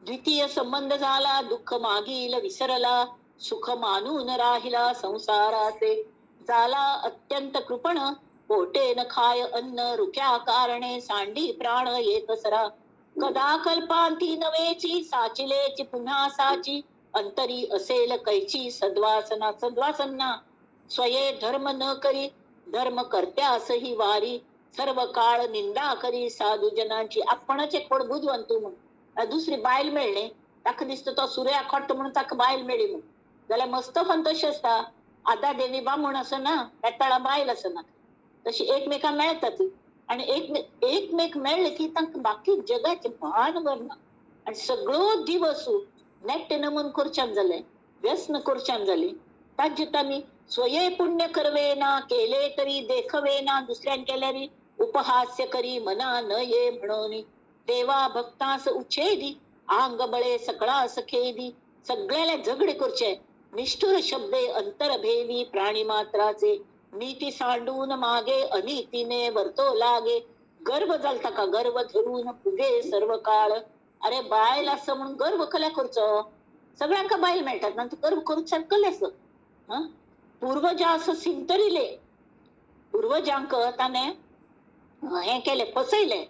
द्वितीय संबंध झाला, दुःख मागील विसरला, सुख मानून राहिला संसाराचे, झाला अत्यंत कृपण, पोटे न खाय अन्न, रुक्या कारणे सांडी प्राण एकसरा, कदा कल्पांती नवेची, साचिलेची पुन्हा साची, अंतरी असेल कैची सद्वासना. सद्वासना स्वये धर्म न करी, धर्म करत्यासही वारी, सर्व काळ निंदा करी साधू जनांची. आपणच एक कोण बुदवंतू म्हणून दुसरी बायल मेळ्ळी, ताका दिसता तो सुर्या खोट्ट म्हणून ताका बायल मेळ्ळी म्हणून. जाल्यार मस्तफान तशें आसता, आदा देवी बामण आसना, बेताळा बायल आसना, तशी एकमेकां मेळटात आनी एकमेक मेळ्ळे की तांकां बाकी जगाचें भान भरना. आनी सगळो दिवस नेट्टे नमन करच्यान जालें, व्यसन करच्यान जाली. ताजे तांणी स्वये पुण्य करवे ना, केले तरी देखवे ना, दुसऱ्यान केल्यारी उपहास्य करी मना न ये म्हणून, देवा भक्तास उछेदी, आंग बळे सकळास खेदी. सगळ्याला झगडे करचे, निष्ठुर शब्दे अंतरभेदी प्राणी मात्राचे, नीती सांडून मागे अनितीने वर्तो लागे, गर्व जाल ताका गर्व धरून फुगे सर्व काळ. अरे बायल असं म्हणून गर्व कल्या करचो, सगळ्यांका बायल मेळटात ना, गर्व करूच कलेस. पूर्वजा असं सिंतरिले, पूर्वजांक ताणे हे केले, फसयले,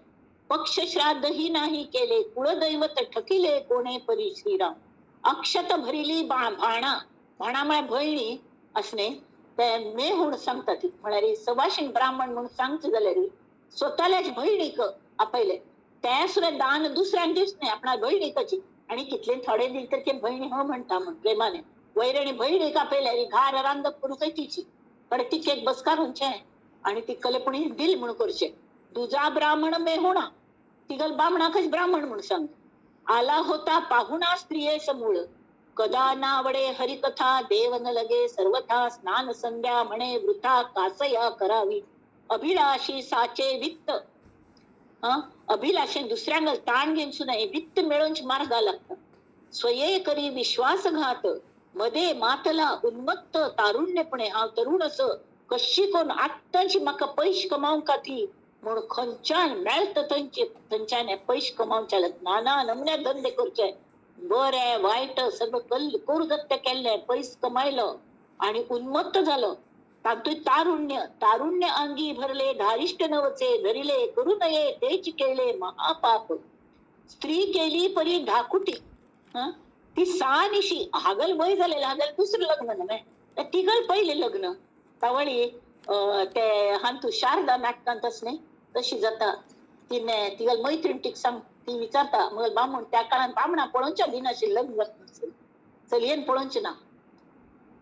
पक्ष श्राद्ध ही नाही केले, कुळदैवत ठकिले कोणे परी श्रीराम. अक्षत भरिली भाणा, भाणा म्हळ्यार भयणी असणे, ते मेहूण सांगतात, म्हळ्यार सवाशीण ब्राह्मण म्हणून सांगचे जाल्यार स्वताल्याच भयणीक आपयले, ते सुद्दां दान दुसऱ्यांक दिवच न्ही, आपणा भयणीकची. आनी कितले थोडे दिले तर ते भयणी हो म्हणटा म्हण प्रेमाने, वैरणी भयणीक आपयल्यार घार रांदप करूंकय तिची, पण तिक एक बसकार हुंचे आनी ती कले पुणी दिल म्हूण करचें. दुजा ब्राह्मण मेहुणा, तिगल बामणाकच ब्राह्मण म्हूण सांग. आला होता पाहुणा स्त्रिये समूळ, कदा नावडे हरिकथा, देव न लगे सर्वथा, स्नान संध्या म्हणे वृथा कासया करावी, अभिलाषी साचे वित्त. अभिलाषे दुसऱ्यांक ताण घेवन सुद्दां वित्त मेळोवंक मार्गा लागता. स्वये करी विश्वासघात, मध्ये मातला उन्मत्त तारुण्यपणे, हांव तरुण असो कशी कोण आत्ताची म्हाका पयशे कमावंक खातीर म्हूण खंयच्यान मेळटा थंयचे थंयच्यान पयशे कमावचे, नाना नमन्या धंदे करचे, बरे वायट सगळं कल करू जाता केल्ले, पयस कमायलो आणि उन्मत्त झालो. तातूंत तारुण्य, तारुण्य अंगी भरले, धारिष्ट नवचे धरिले, करू नये तेच केले महापाप. स्त्री केली परी धाकुटी, ती सानिशी, हागल वय झालेलं, हागल दुसरं लग्न नव्हे, तिगल पहिले लग्न. तावळी ते हांतू शारदा नाटकांत न्ही तशी जाता, तिने तिगल मैत्रीण तिका सांग, ती विचारता मग बामण त्या काळान बामणा पळोवच्या दिनाशी लग्न जात चलयेन पळोवचे ना.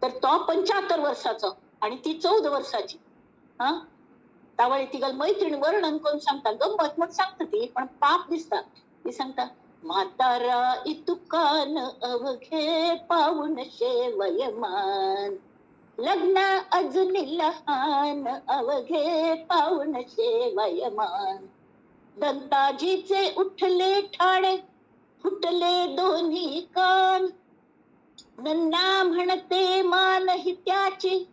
तर तो 75 वर्षाचो आणि ती 14 वर्षाची. हा तावळी तिगल मैत्रीण वर्णन करून सांगता, गंमत म्हण सांगता ती, पण पाप दिसता. ती सांगता म्हातारा इतुकान अवघे पाऊनशे वयमान, लग्न अजून लहान अवघे पाऊनशे वयमान, दंताजीचे उठले ठाणे फुटले दोन्ही कान, नन्ना म्हणते मान ही त्याची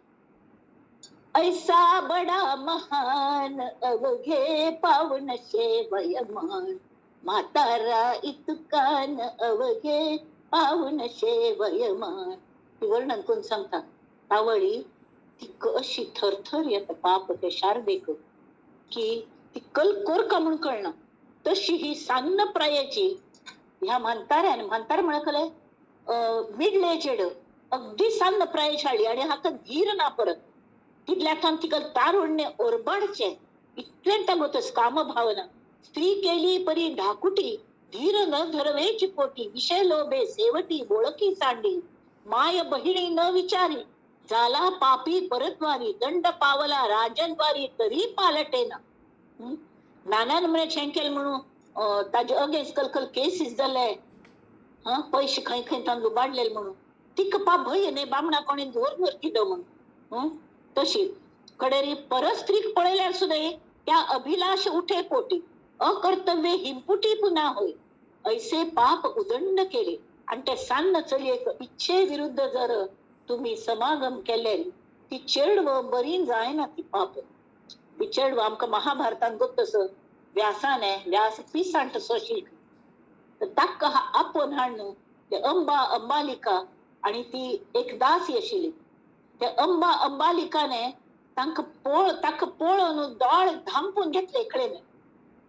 ऐसा बडा महान अवघे पाऊनशे वयमान, म्हातारा इतकान अवघे पाऊनशे वयमान. ती वर्णन कोण सांगता तावळी ती अशी थरथर येता पाप ते शारदेक की ती कल कोरका म्हणून कळना. तशी ही सान्न प्रायाची ह्या म्हाताऱ्यान, म्हातार म्हणकले मिडल एजेड, अगदी सान्न प्रायची हाडली आनी हाका धीर ना परत. तितल्या तिका तारुण्य ओरबाडचें इतलें तांगो काम भावना. स्त्री केली परी ढाकुटी, धीर न धरवेची पोटी, विषय लोभे सेवटी बोळकी सांडी, माय बहिणी न विचारी, झाला पापी परतवारी, दंड पावला राजनवारी तरी पालटेना. नाना नमुने शेंकेल म्हणून ताजे अगेन्स्ट कलकल केसीस जाले, हा पैसे खंय खंय तांदूळ बाडलेले म्हणून तिका पाप भंय न्ही बामणा कोणी धोर किदो म्हणून. तशी कडेरी परस्त्रीक पळयल्यार सुद्दां त्या अभिलाष उठे पोटी, अकर्तव्य हिंपुटी पुन्हा होय, ऐसे पाप उदंड केले. आणि ते सान्न चलयेक इच्छे विरुद्ध जर तुम्ही समागम केले ती चेडव बरी जायना ती पाप. ती चेडव आमकां महाभारतान तसं व्यासाने व्यास पिसांट सोशील तर ताका आपोवन हाडून ते अंबा अंबालिका आणि ती एक दासी आशिल्ली ते अंबा अंबालिकाने तांकां ताका पळोवन दोळे धांपून घेतले कडेन.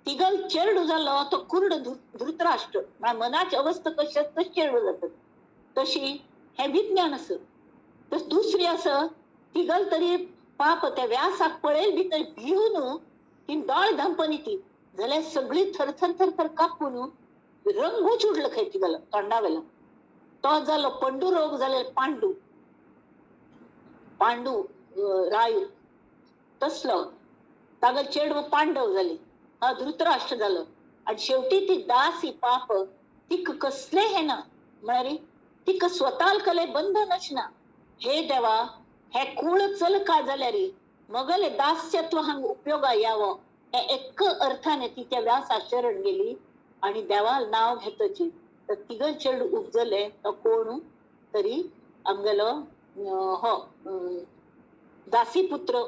तिगल चेरडू जालो तो कुर्ड धृतराष्ट्र. मनाची अवस्था कशी तशी चेरडू जातात तशी हे विज्ञान आसा. तस दुसरी आसा तिगल तरी पाप त्या व्यासाक पळयल भितर भिवन ती दोळे धांपून ती जाल्यार सगळी थरथर थरथर कापून रंगूच उडलो खंय तिगल तोंडावेलो. तो जालो पंडू रोग जाले पांडू, पांडू राय तसलो तागल चेडव पांडव जाले, हा धृतराष्ट्र जालो. आणि शेवटी ती दासी पाप तिक कसले हे ना म्हळ्यार तिका स्वताल कले बंधनच ना. हे देवा हे कूळ चल का जाल्यार मगले दास्यत्व हांग उपयोगा यावो हे एक अर्थाने ती त्या व्यासा शरण गेली आणि देवाल नाव घेतची. तर तिगल चेड उपजले तो कोण तरी आमगेलो हो दासीपुत्र,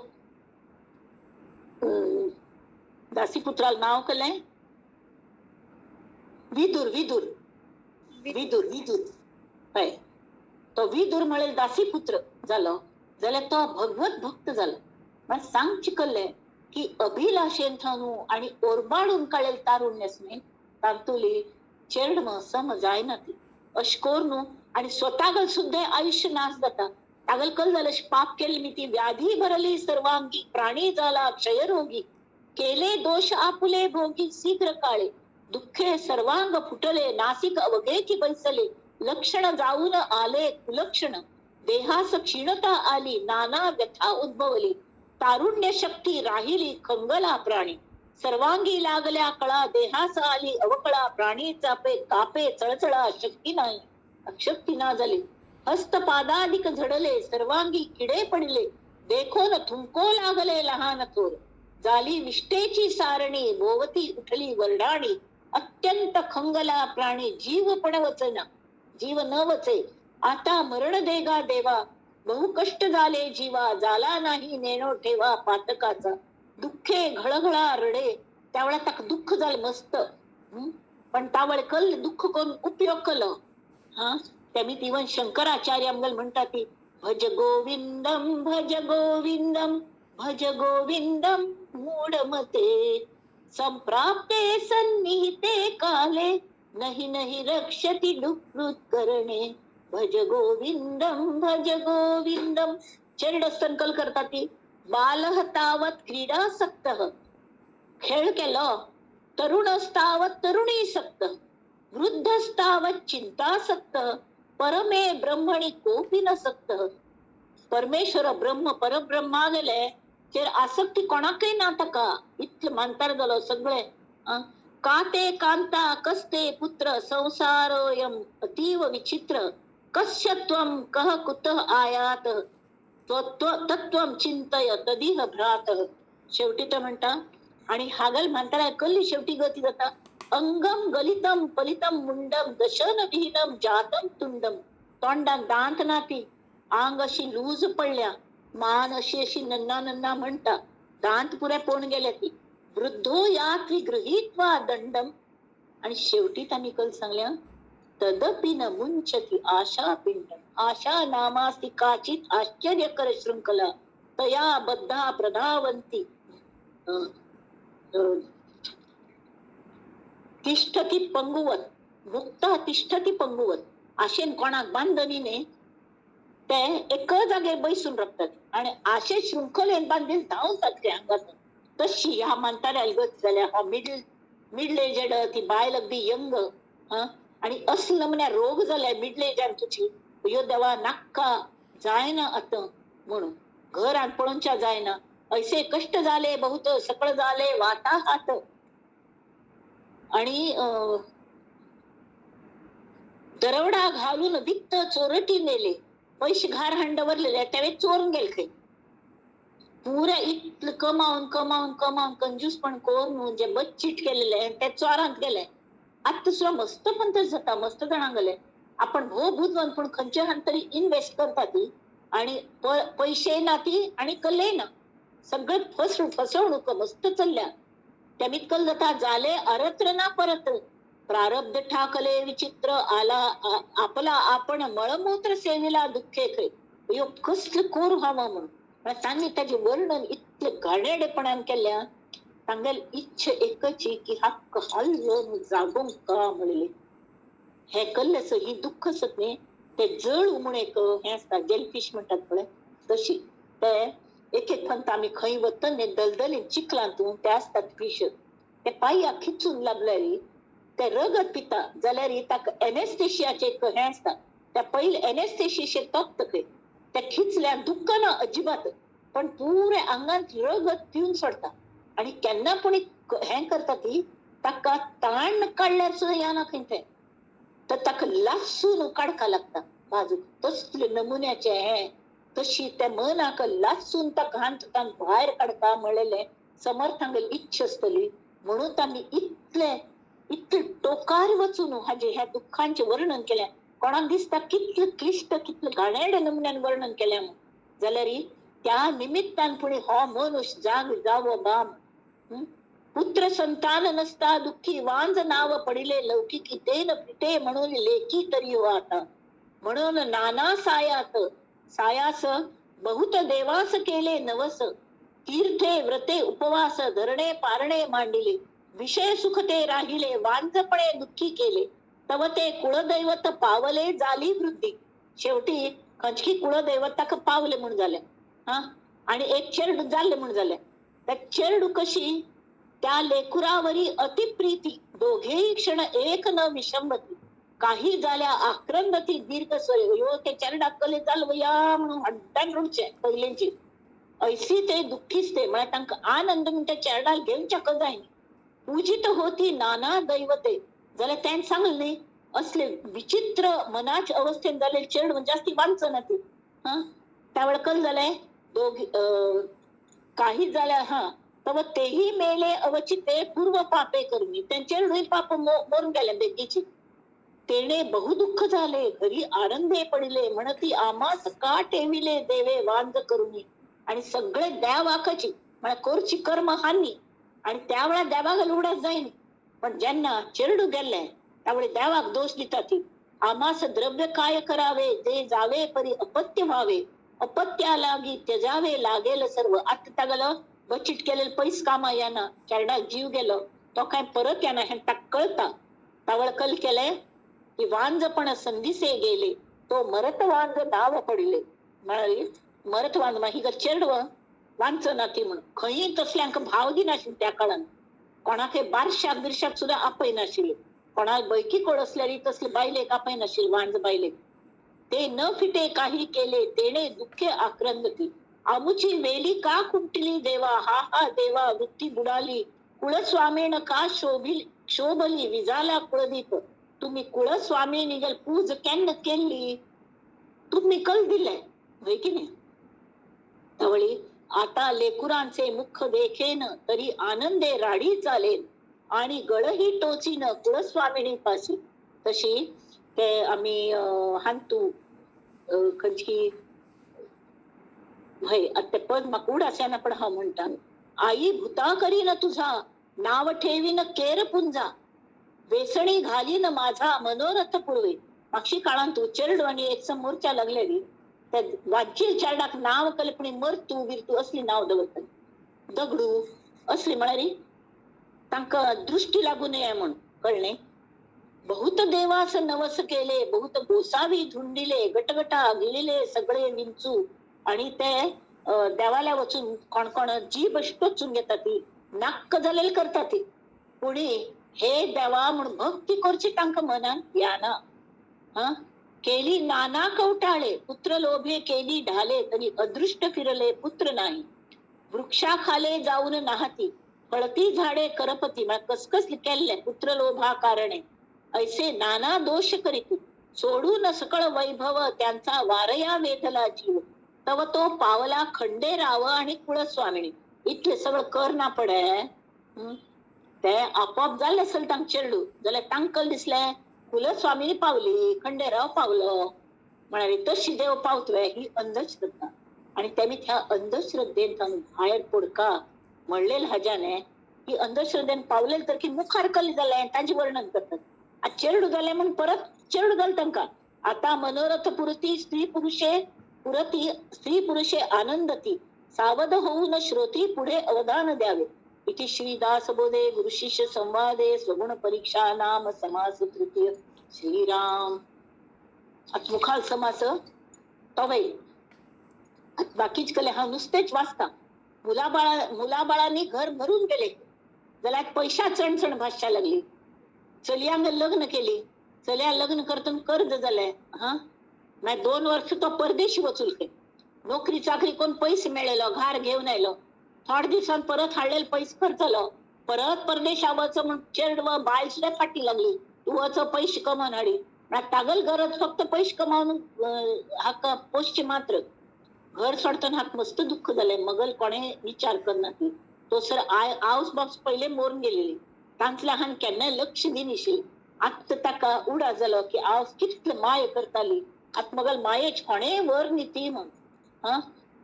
दासीपुत्राला नाव केलें विदुर, विदुर विदुर विदुर हय. तो विदुर म्हळ्यार दासीपुत्र जालो जाल्यार तो भगवत भक्त जालो. म्हळ्यार सांग चिकल्लें की अभिलाशेन थावन आणि ओरबाडून काडलेलें तारुण्य न्ही तांतुली चेडम सम जायना ती अशें करून आणि स्वतागल सुद्दां आयुष्य नाश जाता. तागल कल जालें अशें पाप केलें मी ती व्याधी भरली सर्वांगी, प्राणी जाला क्षयरोगी, केले दोष आपुले भोगी शीघ्र काळे, दुःखे सर्वांग फुटले नासिक अवघेची बैसले, लक्षण जाऊन आले कुलक्षण, देहास क्षीणता आली नाना व्यथा उद्भवली, तारुण्य शक्ती राहिली खंगला प्राणी, सर्वांगी लागल्या कळा देहास आली अवकळा, प्राणी चापे कापे चळचळा शक्ती नाही अशक्ती ना झाली, हस्तपादाधिक झडले सर्वांगी किडे पडले, देखो न थुंको लागले लहान थोर, झाली विष्ठेची सारणी भोवती उठली वरडाणी, अत्यंत खंगला प्राणी जीव पण वचना जीव न वचे, आता मरण देगा देवा, बहुकष्ट झाले जीवा, झाला नाही नेणो ठेवा पातकाचा, दुःखे घळघळा रडे. त्यावेळा ताका दुःख झालं मस्त, पण त्यावेळे कल दुःख करून उपयोग केलो. हा त्यामी इवन शंकराचार्य आमगेले म्हणटा ती भज गोविंदम भज गोविंदम भज गोविंदम मूढमते, संप्राप्ते सन्निहिते काले नहि नहि रक्षति दुःखकृत करणे, भज गोविंदम भज गोविंदम. चेरड संकल करता ती बालह तावत क्रीडासक्तः, खेळ केलो तरुणस्तावत तरुणी सक्त, वृद्धस्तावत चिंतासक्त, परमे ब्रह्मणी कोपी न सक्त. परमेश्वर ब्रह्म परब्रह्मा गेले चेर आसक्ती कोणाकय ना ताका, इतले मानतार जालो सगळे. का ते कांता कस्ते पुत्र संसारोयम अतीव विचित्र, कस्य त्वं कह कुतः आयात तत्त्वं चिंतय तदिह भ्रात. शेवटी तो म्हणटा, आणि हागल म्हातारा कल्ली शेवटी गती जाता, अंगम गलितम पलितम मुंडम दशन विहीनम जातम तुंडम. तोंडान दांत नाती, आंग अशी लूज पडल्या, मान अशी अशी नन्ना नन्ना म्हणटा, दांत पुरे पोण गेले ती, वृद्धो यात्री गृहीत्वा दंडम. आणि शेवटी तांणी कल सांगल्या, तदपि न मुंचती आशा पिंडम, आशा नामास्ति काचित आश्चर्यकर शृंखला, तया बद्धा प्रधावंती तिष्ठती पंगुवत, मुक्ता तिष्ठती पंगुवत. आशेन कोणाक बांदनी न्ही, ते एका जागेर बैसून रावतात आणि आशे शृंखलेन बांदील धांवतात ते हांगासून. तशी ह्या म्हाताऱ्याक गत जाल्या, हो मिडल एजड, ती बायल अगदी यंग, हा, आणि असलं म्हण्या रोग जाल्या मिडल एजान तुजी, ह्यो देवा नाक्का जायना आतां म्हणून घरान पळोवच्या जायना, ऐसे कष्ट झाले बहुत सकळ झाले वाता हात. आणि दरवडा घालून वित्त चोरटी नेले, पैसे घार हांडवरलेले त्यावेळी चोरून गेले खंय, पुरा इतलं कमावून कमावून कमावून कंजूसपण करून जे बच्चीट केलेले ते चोरांत गेले. आत्ता सुद्धा मस्त पण ते जाता, मस्त जाणां गेले. आपण भो बुदवंत पूण खंयच्या हान तरी इन्व्हेस्ट करता ती, आणि पैसे ना ती आणि कले ना, सगळे फसवणूक मस्त चल्ल्या. त्यामीत कल जाता जाले अरत्र ना परत, प्रारब्ध ठाकले विचित्र आला आपला आपण मळमूत्र सेविला दुःखे खय. ह्यो कसलं कोर व्हावा म्हणून तांणी ताजें वर्णन इतलें घाणेरडेपणान केल्या, तांगेल इच्छा एकची की हक्क हल्लो जागोवंक का म्हणले. हे कल्लेच ही दुःख आसत न्ही, ते जळ म्हूण एक हें आसता, जेलफीश म्हणटात पळय तशी, ते एक एक पंत आमी खंय वता न्ही दलदलीन चिखलांत ते आसतात फिश, ते पांयाक खिचून लागल्यार ते रगत पिता जाल्यार ताका एनेस्थेशियाचें एक हें आसता, त्या पयलीं एनेस्थेशियाचें तोपता खंय, ते खिचल्यार दुखना अजिबात, पण पुरे आंगांत रगत पिवन सोडटा. आणि केन्ना पूण हें करता ती ताका ताण काडल्यार सुद्दां येना खंय तें, तर ताका लासून काडपा लागता बाजूक, तसले नमुन्याचें हें तशी त्या मनाक लासून ताका हांतून भायर काडपा म्हणलेलें समर्थांगेली इच्छा आसतली. म्हणून तांणी इतले इतले टोकार वचून हाजे ह्या दुःखांचें वर्णन केलें. कोणाक दिसता कितलें क्लिश्ट कितलें घाणेरड्या नमुन्यान वर्णन केलें म्हूण, जाल्यार त्या निमित्तान पूण हो मनुष्य जाग जावो बाम. पुत्र संतान नसता दुःखी वांज नाव पडिले लौकिकी तेन पिटे म्हणून लेखी तरी हो आता, म्हणून नाना सायात सायास बहुत देवास केले नवस, तीर्थे व्रते उपवास धरणे पारणे मांडिले, विषय सुख ते राहिले वांजपणे दुःखी केले, तव ते कुळदैवत पावले जाली वृद्धी. शेवटी खंचकी कुळदैवत ताका पावले म्हूण जालें, हा, आणि एक चेरडू जाल्ले म्हूण जालें. त्या चेरडू कशी त्या लेकुरावरी अतिप्रीती, दोघेही क्षण एक न विसंबती, काही जाल्या आक्रंदती दीर्घ स्वरे. ह्यो ते चेरडाक कले जाल या म्हणून हड्डान रडचे पयलेंची, ऐसी ते दुःखीस्ते म्हळ्यार तांकां आनंद म्हण त्या चेरडाक घेवच्याक जायना. पूजित होती नाना दैवते, जाल्यार तेणें सांगलें न्ही असले विचित्र मनाचे अवस्थेन जाल्ले चेरडू म्हणजे जास्ती वांचना ती. हा, त्या वेळार कल जालें दोघी काही जाल्या, हा, तव तेही मेले अवचिते पूर्व पापे करून, त्यांचे पाप मरून गेले बेगीची. तेणे बहुदुःख झाले घरी आनंदे पडिले, म्हणती आमास का ठेविले देवे वांज करुनी. आणि सगळे द्यावाकाची म्हळ्यार करची कर्म हानी, आणि त्या वेळार देवाक उडास जायना, पण जेन्ना चेरडू गेल्ले त्यावेळी देवाक दोष दिता ती, आमास द्रव्य काय करावे जे जावे परी अपत्य व्हावे, अपत्या लागी त्यजावे लागेल सर्व. आता तागेलो बचीट केलेले पैस कामा येना, चेरडाक जीव गेलो तो काय परत येना हें ताका कळता. तावळ कल केले की वांजपण संदिसे गेले, तो मरत वांज नाव पडिले. म्हळ्यार मरत वांज ही चेरडव वांचना ती म्हणून खंय तसल्यांक भाव दिनाशिल्लें त्या काळान. कोणाकय बारशाक बिरशाक सुद्दां आपयनाशिल्ली, कोणाक बैकी कोळसल्यारी तसले बायलेक आपयनाशिल्ली, वांज बायलेक. ते न फिटे काही केले तेणे दुःखे आक्रंदती. आमुची वेली का खुंटली देवा, हा हा देवा वृत्ती बुडाली. कुळस्वामीण का शोभली विजाला कुळदीप. तुम्ही कुळस्वामी निघाल पूज केन्न केली, तुम्ही कल दिले होय की नाही. तवळी आता लेकुरांचे मुख देखेन तरी आनंदे राडी चालेल आणि गळही टोचीन कुळस्वामिणी पाशी. तशी ते आम्ही हांतू खंयची हय आतां तें पद म्हाका उडास येना पण हांव म्हणटा. आई भुता करीन तुझा नाव ठेवीन केर पुंजा, वेसणी घालीन माझा मनोरथ पुरवे. मागशी काळांत चेरडू आनी एक मोर्चा लागलेली त्या वांचील चेरडाक नांव कल्पणी मरतू बिरतू असली नांव दवरताली, दगडू असली म्हळ्यार तांकां दृष्टी लागू नये म्हूण कळ्ळें. बहुत देवास नवस केले बहुत गोसावी धुंडिले, गटगटा गिळिले सगळे विंचू. आणि ते देवाला वचून कोण कोण जीभ अशी टोचून घेता ती, नाक्क जालेले करता ती. पुणी हे देवा म्हूण भक्ती करची तांकां मनान याना. हा केली नाना कवटाळे पुत्र लोभे केली ढाले, तरी अदृष्ट फिरले पुत्र नाही. वृक्षाखाले जाऊन नाहती फळती झाडे करपती. म्हळ्यार कसकस केल्ले पुत्र लोभा कारणे. ऐसे नाना दोष करीत सोडून सकळ वैभव, त्यांचा वारया वेधला जीव. तव तो पावला खंडेराव आणि कुळस्वामिणी. इतले सगळं कर ना पडे ते आपोआप जालें असेल तांकां चेडू, जाल्यार तांकां दिसलें कुलस्वामिनी पावली खंडेराव पावलो म्हळ्यार तशी देव पावतले. ही अंधश्रद्धा. आणि तेमी त्या अंधश्रद्धेन भायर पडका म्हणलेल हाज्याने ही अंधश्रद्धेन पावलेल तर की मुखार कल जालें ताजें वर्णन करतात. आतां चेडू जालें म्हूण परत चेडू जालें तांकां. आता मनोरथ पुरती स्त्री पुरुषे पुरती स्त्री पुरुषे आनंदती, सावध होऊन श्रोती पुढे अवधान द्यावे. इति श्री दासबोधे गुरु शिष्य संवादे स्वगुण परीक्षा नाम समास तृतीय. श्रीराम. आतां मुखार समास तोवय बाकीच कले हांव नुस्तेच वाचता. मुलाबाळांनी घर भरून गेले जाल्यार पैशा चणचण भासच्या लागली. चलयांक लग्न केली, चलया लग्न करतना कर्ज जालें. हा मागीर 2 वर्ष तो परदेशी वचूल खंय, नोकरी चाकरी करून पैसे मेळयलो, घार घेवन आयलो. थोडे दिसान परत हाडलेले पैसे खर्चलो, परत परदेशा वच म्हूण चेडवा बायल सुद्दां फाटी लागली, तूं वच पैसे कमोवन हाडी. म्हळ्यार तागल गरज फक्त पैसे कमावन हाका पोसचे मात्र. घर सोडतना हाका मस्त दुःख जालें. मगल कोणें विचार करना ती तो सर I आवस बाप्स पयले मोरून गेलेली, तांतल्या हांवें केन्नाय लक्ष दिनाशिल्लें. आतां ताका उडा जालो की आवस कितले माय करताली, आतां मगल मायेच कोणेंय व्हर न्ही ती म्हूण. हा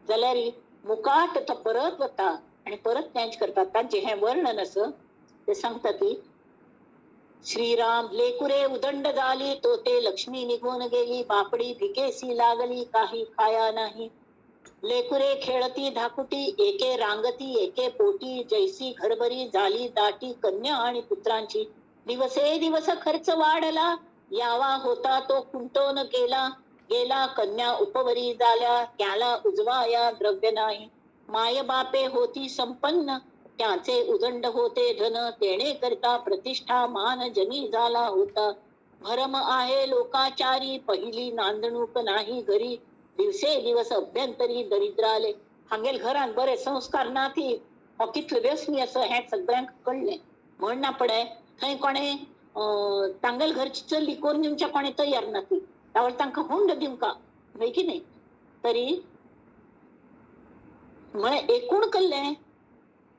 जाल्यार मुकाट तो परत वता आनी परत तेंच करता. तांचें हें वर्णन आसा ते सांगता ती. श्रीराम लेकुरे उदंड जाली तो ते लक्ष्मी निघून गेली, बापडी भिकेसी लागली काही खाया नाही. लेकुरे खेळती धाकुटी एके रांगती एके पोटी, जैसी घरभरी झाली दाटी कन्या आणि पुत्रांची. दिवसे दिवस खर्च वाढला यावा होता तो कुंटोन गेला, गेला कन्या उपवरी झाल्या त्याला उजवाया द्रव्य नाही. माय बापे होती संपन्न त्याचे उदंड होते धन, तेणे करता प्रतिष्ठा मान जनी झाला होता. भरम आहे लोकाचारी पहिली नांदणूक नाही घरी, दिवसे दिवस अभ्यंतरी दरिद्राले. हांगेल घरान बरे संस्कार ना ती हो कितलो व्यसनी आसा हें सगळ्यांक कळ्ळें. म्हण ना पडे थंय कोणें तांगेल घरची चली करून दिवच्या कोणें तयार ना ती, तावळ तांकां हुंड दिवंका न्हय की न्हय. तरी म्हळें एकूण कल्लें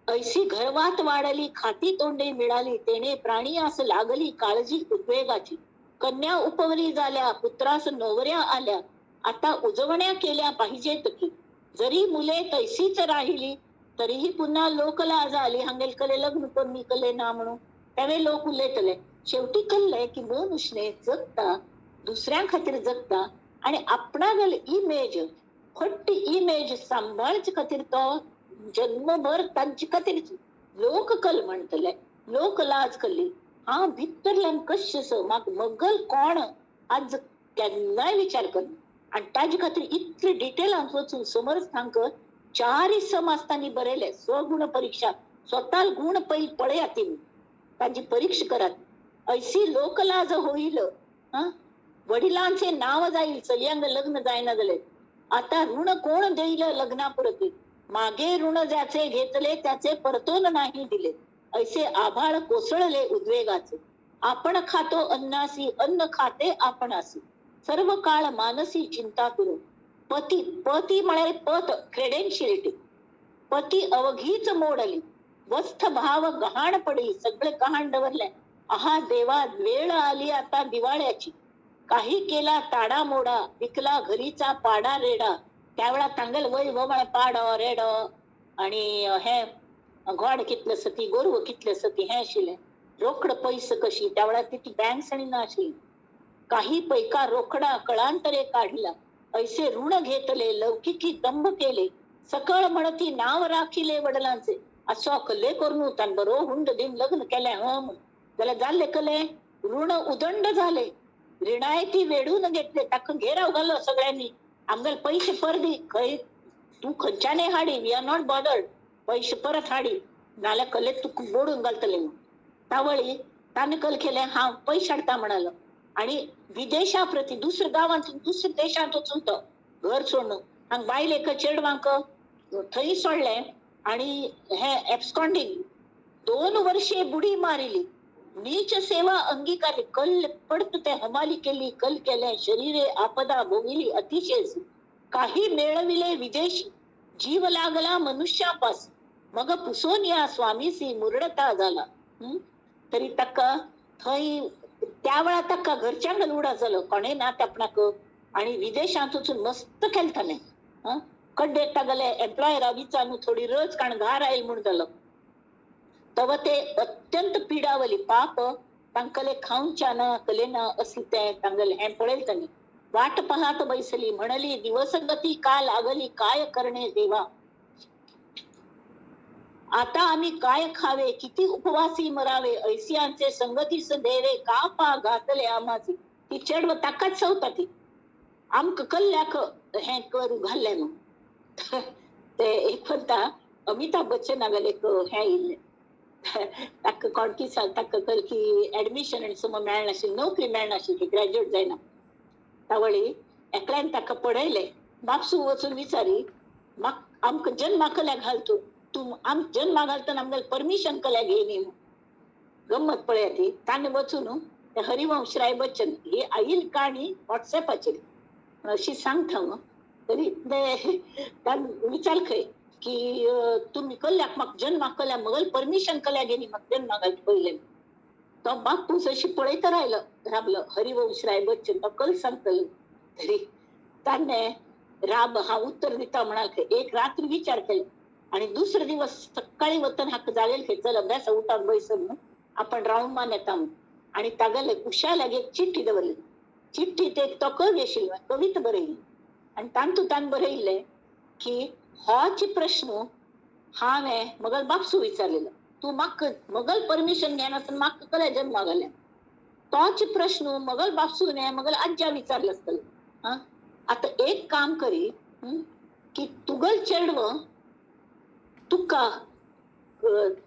ऐसी घरवात वाढली खाती तोंडे मिळाली, तेणे प्राणियास लागली काळजी उद्वेगाची. कन्या उपवरी झाल्या पुत्रास नवऱ्या आल्या, आता उजवण्या केल्या पाहिजेत की. जरी मुले तैसीच राहिली तरीही पुन्हा लोकलाज आली. हांगेल कले लग्न करून मी कले ना म्हणून त्यावेळी लोक उलयतले. शेवटी कळ्ळें की मनुष्य जगता दुसऱ्यां खातीर जगता आणि आपणागेल इमेज फट्ट इमेज सांबाळचे खातीर तो जन्मभर तांचे खातीर लोककल म्हणटले, लोकलाज कल्ली. हांव भितरल्यान कशें आसा म्हाका मगल कोण आज केन्नाय विचार कर. आनी ताजे खातीर इतले डिटेलान वचून समर्थ तांकां 4 समाज तांणी बरयले. स्वगुण परीक्षा स्वतः गुण पैल पळयात, तांची परीक्षा करात. ऐसी लोकलाज होईल, हं, वडिलांचे नाव जाईल, चलयांग लग्न जायना झाले. आता ऋण कोण देईल लग्नापुरते, मागे ऋण ज्याचे घेतले त्याचे परतून नाही दिले. ऐसे आभाळ कोसळले उद्वेगाचे, आपण खातो अन्नासी अन्न खाते आपणासी, सर्व काळ मानसी चिंता करू. पती, पती म्हणाले पत क्रेडेन्शियलिटी, पती अवघीच मोडली, वस्थ भाव गहाण पडली, सगळे गहाण दवरले. आहा देवा वेळ आली आता दिवाळ्याची, काही केला ताडा मोडा, विकला घरीचा पाडा रेडा. त्यावेळा तांगल वय व म्हळ्यार पाडो रेडो आणि हे घोड कितले सती गोरव कितले सती हें आशिल्लें. रोकड पैसे कशी त्या वेळार तितली बँक्स आनी ना आशिल्ली. काही पैका रोकडा कळांतरे काढला, ऐसे ऋण घेतले लौकिकी दंभ केले, सकळ म्हणती नाव राखिले वडिलांचे. असो कल्ले करून तान बरो हुंड दिवन लग्न केलें ह म्हूण, जाल्यार जाल्ले कले ऋण उदंड झाले, रिणायती वेडून घेतले. ताका घेराव घालो सगळ्यांनी, आमगेले पैसे परदी खंय तूं खंयच्यानय हाडी, we are not bothered, पैसे परत हाडी नाल्यार कले तुका बोडून घालतले म्हूण. तावळी ताणें कल केलें हांव पयशे हाडटा म्हणालो आणि विदेशा प्रती दुसऱ्या गांवांत दुसऱ्या देशांत वचून तो घर सोडून हांगा बायलेक चेडवांक थंय सोडलें आणि हे एब्सकॉन्डिंग 2 वर्षे बुडी मारिली, नीच सेवा अंगीकारली, कल पडत ते हमाली केली, कल केले शरीरे आपदा भोगिली अतिशय, काही मिळविले विदेशी, जीव लागला मनुष्यापास, मग पुसोन या स्वामीसी मुरडता झाला. तरी ताका थंय त्या वेळार ताका घरच्यांक उडा जालो, कोणें ना आपणाक, आणि विदेशांत वचून मस्त खेळटालें. कड्डेक तागेले एम्प्लॉयरा विचारून थोडी रज कारण घार आयल म्हूण जालो. तव ते अत्यंत पिडावली, पाप तांकले खावच्या ना कले ना असली ते तांगले हें पळयलें तांणी. वाट पाहत बैसली, म्हणली दिवसगती का लागली काय करणे देवा, आता आम्ही काय खावे, किती उपवासी मरावे, ऐसियांचे संगतीस देवे का पा घातले आम्हाचे. ती चेडव ताकाच सवता ती आमक कल्ल्याक हें करू घाल्लें न्हू. ते एक म्हणटा अमिताभ बच्चन हांवें एक हें येयल्लें, ताका कोण की ताका कल की एडमिशन आनी समज मेळनाशिल्लें, नोकरी मेळनाशिल्ली, ग्रॅज्युएट जायना. तावळी एकल्यान ताका पळयलें, बापसू वचून विचारी म्हाका आमकां जन्मा कल्या घालतो तूं, आम जन्मा घालतना आमगेले परमिशन कल्या घेयनी. गम्मत पळया ती. ताणें वचून ते हरिवंश राय बच्चन ही आईल काणी वॉट्सॅपाचेर अशी सांगता हांव. तरी ते ताणें विचार खंय की तुमी कल्याक म्हाका जन्माक कल्या मगल परमिशन कल्या घेयनी म्हाका जन्मा घालता पयलें. तो बापूस अशी पळयत रायलो राबलो हरिवंश राय बच्चन तो कल सांगतलो. तरी ताणें राब हांव उत्तर दिता म्हणाल खंय, एक रात्री विचार केलो आणि दुसरे दिवस सकाळी वतन हाका जालेल खंय, चल अभ्यासा उठाक बैस म्हणून आपण राऊंड मान येता म्हणून. आणि तागेले उशा लागीं एक चिठ्ठी दवरली, चिठ्ठी ते तो कवी आशिल्लो, कविता बरयली आनी तातूंत ताणें बरयल्लें की होच प्रश्न हांवें मगल बापसू विचारलेलो, तूं म्हाका मगल परमिशन घेनासतना म्हाका कल्या जन्मा घालें. तोच प्रश्न मगल बापसून मगल आज्या विचारलो आसतलो. आं, आतां एक काम करी की तुगल चेडव तुका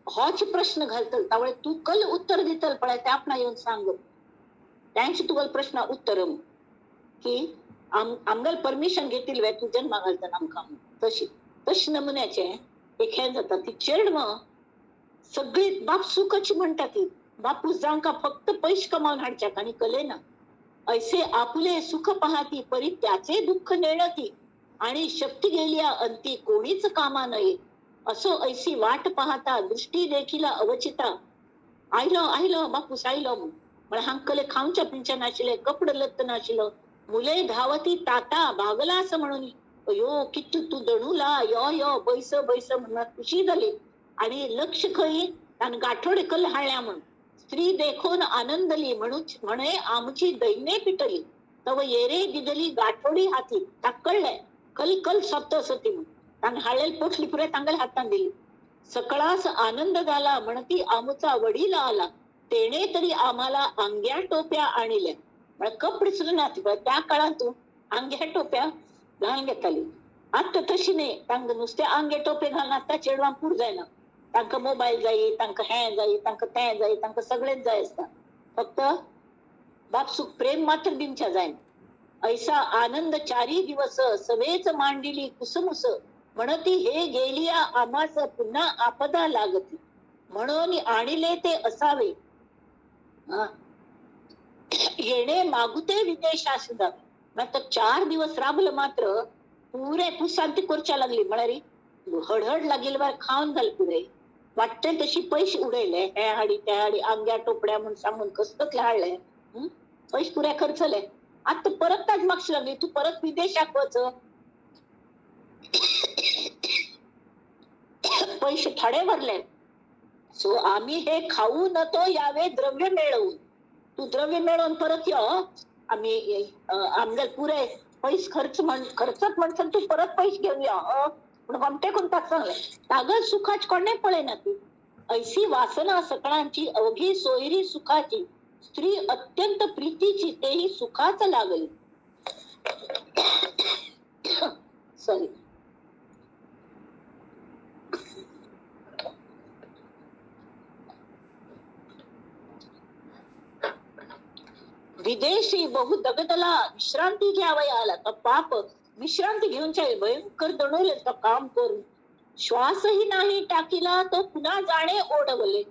होच प्रश्न घालतल तावळे तूं कल उत्तर दितल पळय तें आपणा येवन सांग, तेंच तुगल प्रश्न उत्तर की आमगेल परमिशन घेतील वे तूं जन्मा घालतना आमकां. तशी तशी नमुन्याचें एक हें जाता. ती चेडवां सगळी बापसू कशी म्हणटा ती, बापूस जांकां फक्त पयशे कमावन हाडच्याक आनी कले ना. ऐसे आपुले सुख पाहती परी त्याचे दुःख नेणती, आणि शक्ती गेल्या अंती कोणीच कामा नये, असो ऐसी वाट पाहता दृष्टी देखील अवचिता. आयलो आयलो बापूस आयलो म्हूण, म्हळ्यार हांकां खावच्या पिवच्या नाशिल्लें, कपडे लत्त नाशिल्लो, मुले धावती ताता भागलास म्हणून, अयो कितू तूं दणूला यो यो बैस बैस म्हणून खुशी जाली. आणि लक्ष खंय ताणें गाठोडे कल हाडल्या म्हूण. स्त्री देखून आनंदली म्हणून म्हणे आमची दैन्य पिटली, तव येरे दिदली गाठोडी हाती. ताका कळ्ळें कल कल सोदता असो ती म्हूण, ताणें हाडलेली पोटली पुराय तांगेल्या हातान दिली. सकळास आनंद झाला म्हणती आमचा वडील आला, तेणे तरी आम्हाला आंग्या टोप्या आणिल्या. म्हळ्यार कपडे सुद्दां ना त्या काळांत आंग्या टोप्या घालून घेताली. आतां तशी न्ही, तांकां नुस्तें आंगे टोपे घालून आतां चेडवांक पूर जायना. तांकां मोबायल जाय, तांकां हें जाय, तांकां तें जाय, तांकां सगळेंच जाय आसता. फक्त बापसूक प्रेम मात्र दिवच्या जायना. ऐसा आनंद चारी दिवस सवेच मांडिली कुसमुस म्हणती हे गेलिया आमास पुन्हा आपदा लागती म्हणून आणिले ते असावे येणे मागुते विदेशा सुद्धा. मात्र 4 दिवस राबलं मात्र पुरे पुशांती कोरच्या लागली. म्हणाली हडहड लागेल बार खाऊन घाल पुरे वाटते तशी पैसे उडयले हे हाडी त्या हाडी आंग्या टोपड्या म्हणून सांगून कसतले हाडले पैसे पुऱ्या खर्चले. आता परत ताज मागशी लागली तू परत विदेशाक वच पैसे थोडे भरले. सो आम्ही हे खाऊ न तो यावे द्रव्य मिळवून, तू द्रव्य मिळवून परत यो आम्ही आमदार पुरे पैसे खर्च म्हण खर्चत म्हणसान तू परत पैसे घेऊन या पण गमते कोणता सांगले तागत सुखाच कोणे पळे ना ती. ऐसी वासना सकळांची अवघी सोयरी सुखाची स्त्री अत्यंत प्रीतीची तेही सुखाच लागली. सॉरी. विदेशी बहु दगदला विश्रांती घ्यावया आला तर पाप विश्रांती घेऊन भयंकर दणवले तर काम करून श्वासही नाही टाकीला तो पुन्हा जाणे ओढवले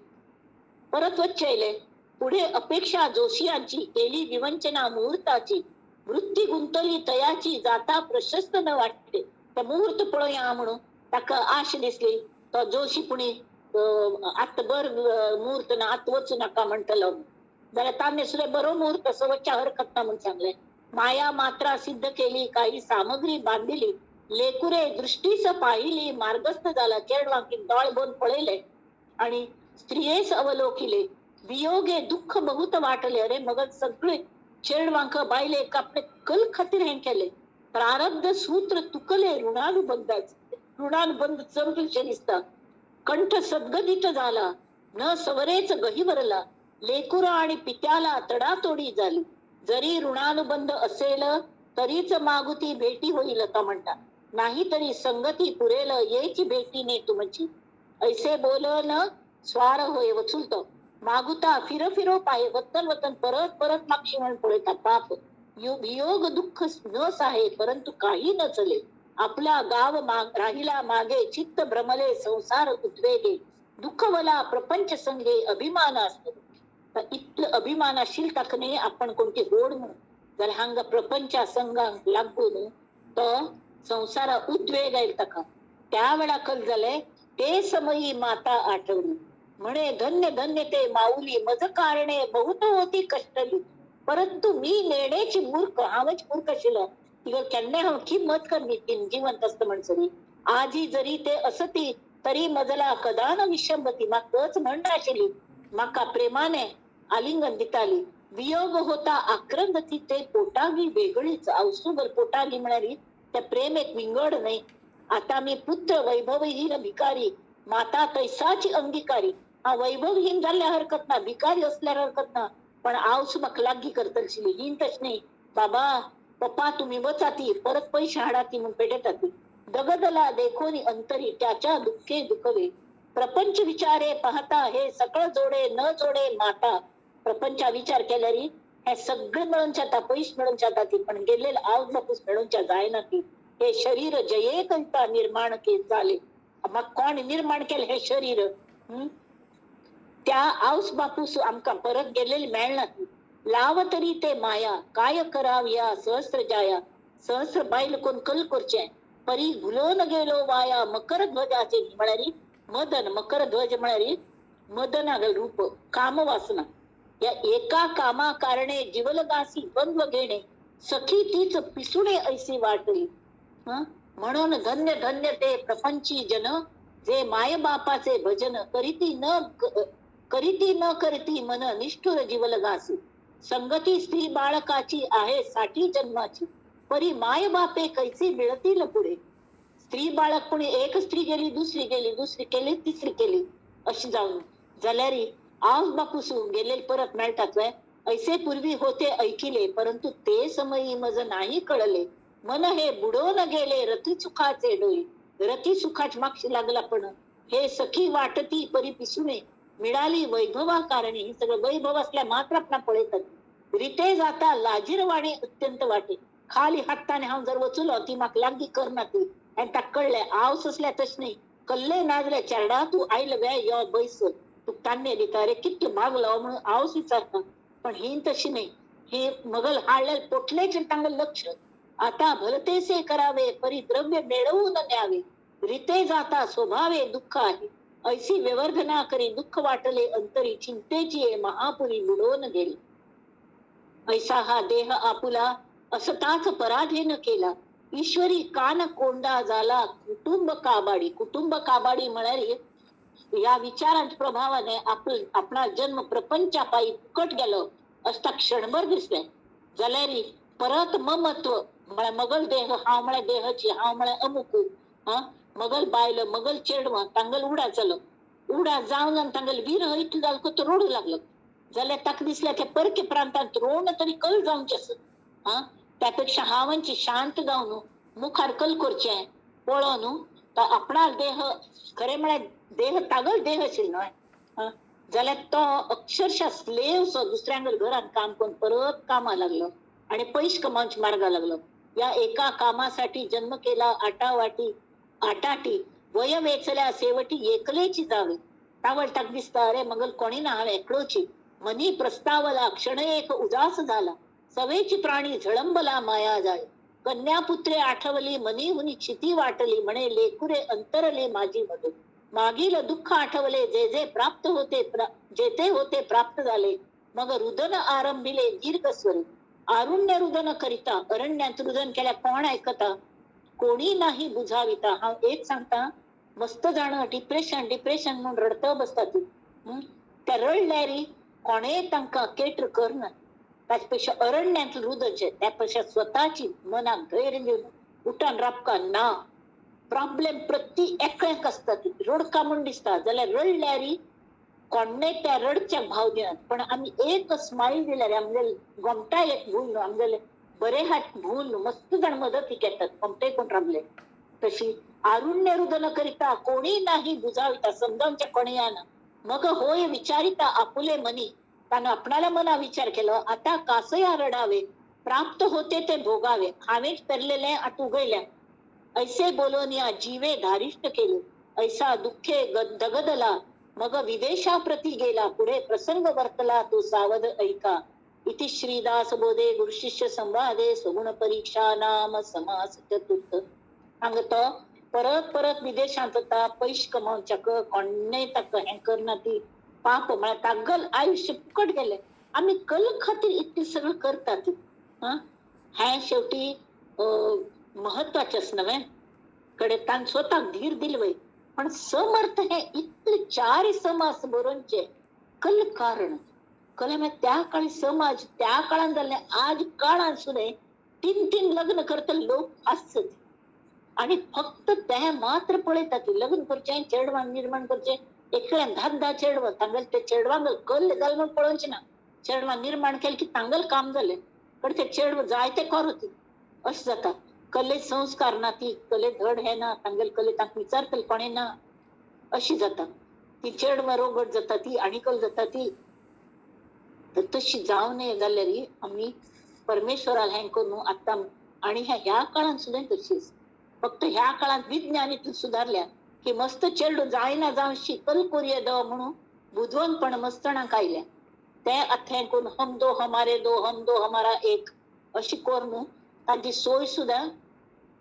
परत वच्चेले. पुढे अपेक्षा जोशियांची केली विवंचना मुहूर्ताची वृत्ती गुंतली तयाची जाता प्रशस्त न वाटते. त्या मुहूर्त पळोवया म्हणून ताका आश दिसली तो जोशी पुणे आत बर मुहूर्त ना आत वचू नका म्हणटलो जाल्यार ताणें सुद्धा बरो मुहूर्त असो वच्च्या हरकत ना म्हणून सांगले. माया मात्रा सिद्ध केली काही सामग्री बांधिली लेकुरे दृष्टीस पाहिली मार्गस्थ झाला चेडवांकी दोळ बोन पळयले आणि स्त्रियेस अवलोकिले वियोगे दुःख बहुत वाटले. अरे मग सगळे चेडवांक बायले आपले कल खातीर हें केले. प्रारब्ध सूत्र तुकले ऋणानुबंधाच ऋणानुबंध चमकलशें दिसता. कंठ सद्गदित झाला न सवरेच गहिवरला लेकुरा आणि पित्याला तडातोडी झाली. जरी ऋणानुबंध असेल तरीच मागुती भेटी होईल का म्हणता नाही तरी संगती पुरेल येची भेटीने तुमची. ऐसे बोल न स्वार होय वचुलतो मागुता फिर फिरो पाये वतन वतन परत परत मागशी म्हणून पळयता पाप वियोग दुःख न साहे परंतु काही न चले. आपला गाव राहिला मागे चित्त भ्रमले संसार उद्वेगे दुःखवला प्रपंच संगे अभिमान असतो. इतलं अभिमानाशील टाकणे आपण कोणती गोड म्हणून जर हांगा प्रपंचा संघांक लागून तो संसारा उद्वेग येईल ताका. त्या वेळा कल झाले ते समयी माता आठवली म्हणे धन्य धन्य ते माऊली मज कारणे बहुत होती कष्टली परंतु मी नेण्याची मूर्ख हांवच मूर्ख आशिल्लो तिका केन्नाय हांव किंमत करनी जिवंत आसता म्हणसरी. आजी जरी ते असती तरी मजला कदान विशंबती म्हाकाच म्हणनाशिल्ली म्हाका प्रेमाने आलिंगन दिताली. वियोग होता आक्रंदती ते पोटागी वेगळीच आवसूभर पोटागी म्हणाली त्या प्रेम एक विंगड नाही. आता मी पुत्र वैभवहीन भिकारी माता तैसाची अंगीकारी. हा वैभवहीन जाल्ल्या हरकत ना भिकारी असल्यार हरकत ना पण आवस म्हाका लागीं करतली हीन तशें न्ही बाबा पप्पा तुम्ही वचाती परत पैसे हाडाती म्हणून पेटयतात. दगदला देखोनी अंतरी त्याच्या दुःखे दुखवे प्रपंच विचारे पाहता हे सकळ जोडे न जोडे माता. प्रपंचा विचार केल्यारी हे सगळे मेळून जाता पैसे मेळून जाता ती पण गेलेले आवज बापूस मेळून जायना ती. हे शरीर जये कविता निर्माण के झाले मग कोण निर्माण केले हे शरीर त्या आवस बापूस आमकां परत गेलेले मेळना ती. लाव तरी ते माया काय करावया सहस्र जाया सहस्र बायल कोण कल करचे परी घुलोन गेलो वाया मकर ध्वजाचे म्हळ्यार मदन मकर ध्वज म्हळ्यार मदनागल रूप कामवासना. या एका कामा कारणे जीवलगासी द्वंद्व घेणे सखी तीच पिसुणे ऐसी वाटली. म्हणून धन्य धन्य ते प्रपंची जन जे मायबापाचे भजन करीती न करीती न करती मन निष्ठुर जीवलगासी. संगती स्त्री बाळकाची आहे साठी जन्माची परी मायबापे कैसी मिळतील पुढे. स्त्री बाळक कोणी एक स्त्री गेली दुसरी गेली दुसरी केली तिसरी केली अशी जाऊन जाल्यारी आवस बापूस गेले परत मेळटात. ऐसे पूर्वी होते ऐकिले परंतु ते समयी मज नाही कळले. मन हे बुडवून गेले रती सुखाचे डोई रती सुखाच मागशी लागला पण हे सखी वाटती परी पिसुणे मिळाली वैभवा कारणे. हे सगळं वैभव असल्या मात्र आपण पळयतात. रिते जाता लाजीरवाणी अत्यंत वाटे. खाली हाताने हांव जर वचुलो ती म्हाका लागीं करना ती. आनी ताका कळ्ळें हांव सोंसल्या तशें न्ही. कल्ले नाजले चेरडा तूं आयलो वे यो बैस तुका तान्ने दिता. अरे कितले मागलो म्हणून हांवच विचारता. पण ही तशी न्ही. हे मगल हाडले पोटलेचेर तांकां लक्ष. आता भलतेसे करावे परी द्रव्य मेळवून न्यावे. रिते जाता स्वभावे दुःख आहे. ऐसी व्यवर्धना करी दुःख वाटले अंतरी चिंतेची महापुरी बुडवून गेली. ऐसा हा देह आपुला असताच पराधीन केला. ईश्वरी कान कोंडा झाला कुटुंब काबाडी. कुटुंब काबाडी म्हळ्यार या विचारांच्या प्रभावाने आपला जन्म प्रपंचापायी फुकट गेलो असता क्षणभर दिसले. जाल्यार परत ममत्व म्हळ्यार मगल देह हांव म्हळ्यार देहची हांव म्हळ्यार अमुक हा मगल बायल मगल चेडवां तांगल उडा जालो. उडा जावन आनी तांगल विरह इतलो जालो तो रोडू लागलो. जाल्यार ताका दिसलें ते परके प्रांतांत रोवण तरी कल जावचें आसा. हा त्यापेक्षा हांवांची शांत जावन मुखार कल करचें पळोवन न्हू तो आपणा देह खरें म्हळ्यार देह तागल देह आशिल्लो न्हय. जाल्यार तो अक्षरशः स्लेव सो दुसऱ्यांगेर घरांत काम करून परत कामा लागलो आणि पैसे कमावच्या मार्गा लागलो. या एका कामासाठी जन्म केला आटावाटी आटाटी वय वेचल्या सेवटी एकलेची जावे. तावळ ताक दिसता अरे मंगल कोणी ना हांवें एकलोची. मनी प्रस्तावला क्षण एक उदास झाला. सवेची प्राणी झळंबला माया जाय. कन्यापुत्रे आठवली मनी हुनी क्षिती वाटली. म्हणे लेकुरे अंतरले माझी मधु. मागील दुःख आठवले जे जे प्राप्त होते जेथे होते प्राप्त झाले. मग रुदन आरंभिले दीर्घस्वरे. आरुण्य रुदन करिता. अरण्यात रुदन केल्या कोण ऐकता? कोणी नाही बुझाविता. हांव एक सांगता मस्त जाण डिप्रेशन डिप्रेशन म्हणून रडत बसता ती. त्या रडल्यारी कोणेय तांकां केटर करना. ताचे पेक्षा अरण्यांत रुदचे त्यापेक्षा स्वताची मनाक धैर्य दिवन उठान राबका ना. प्रॉब्लेम प्रति एकल्याक आसता. रडका म्हूण दिसता जाल्यार रडल्यारी कोणेय त्या रडच्याक भाव दिनात. पण आमी एक स्मायल दिल्यार आमगेले गोमटा एक भूल न्हू आमगेले बरे हात भूल न्हू मस्त जाण मदतीक येतात गोमटे कोण राबले. तशी आरुण्य रुदन करिता कोणी नाही बुजाविता. समजावच्या कोणी येना. मग होय विचारिता आपुले मनी. ताणें आपणाल्या मना विचार केलो आता कासया रडावे प्राप्त होते ते भोगावे. हांवेंच पेरलेलें आतां उगयल्या. ऐसे बोलून या जीवे धारिष्ट केले. ऐसा दुःखे दगदला मग विदेशा प्रती गेला. पुढे प्रसंग वर्तला तो सावध ऐका. इति श्रीदास बोधे गुरुशिष्य संवादे सगुण परीक्षा नाम समास चतुर्थ. हांगा तो परत परत विदेशांत वता पयशे कमावच्याक कोणेय ताका हें करना ती पाप म्हळ्यार तागल आयुष्य फुकट गेलें. आमी कल खातीर इतलें सगळें करतात. हें शेवटी महत्वाचें आसना न्हय. कडे ताणें स्वताक धीर दिलो वय. पण समर्थ हे इतले चार समास बरोवचे कल कारण कल म्हळ्यार त्या काळी समाज त्या काळान जाल्ले आज काळान सुद्दां तीन तीन लग्न करतले लोक आसत. आणि फक्त ते मात्र पळयतात लग्न करचें चेडवान निर्माण करचें. एकल्यान धा धा चेडवां तांगेले ते चेडवांक कल्ले जालें म्हूण पळोवचें ना. चेडवां निर्माण केलें की तांगेलें काम जालें. पण ते चेडवां जायते करत अशें जाता. कले संस्कार ना ती कले धड हे ना तांगेले कले तांकां विचारतले कोणें ना अशी जाता. ती चेडवां रोगट जाता ती आणिकल जाता ती. तर तशी जावं नये जाल्यार आमी परमेश्वराक हें करून आतां आनी ह्या काळांत सुद्दां तशीच. फक्त ह्या काळांत विज्ञान इतलें सुदारल्या की मस्त चेडूं जायना जावं शिकल कोरये दो म्हणून बुदवंतपण मस्तणाक आयलें. तें आतां हें करून हम दो हमारे दो हम दो हमारा एक अशी करून ताजी सोय सुद्दां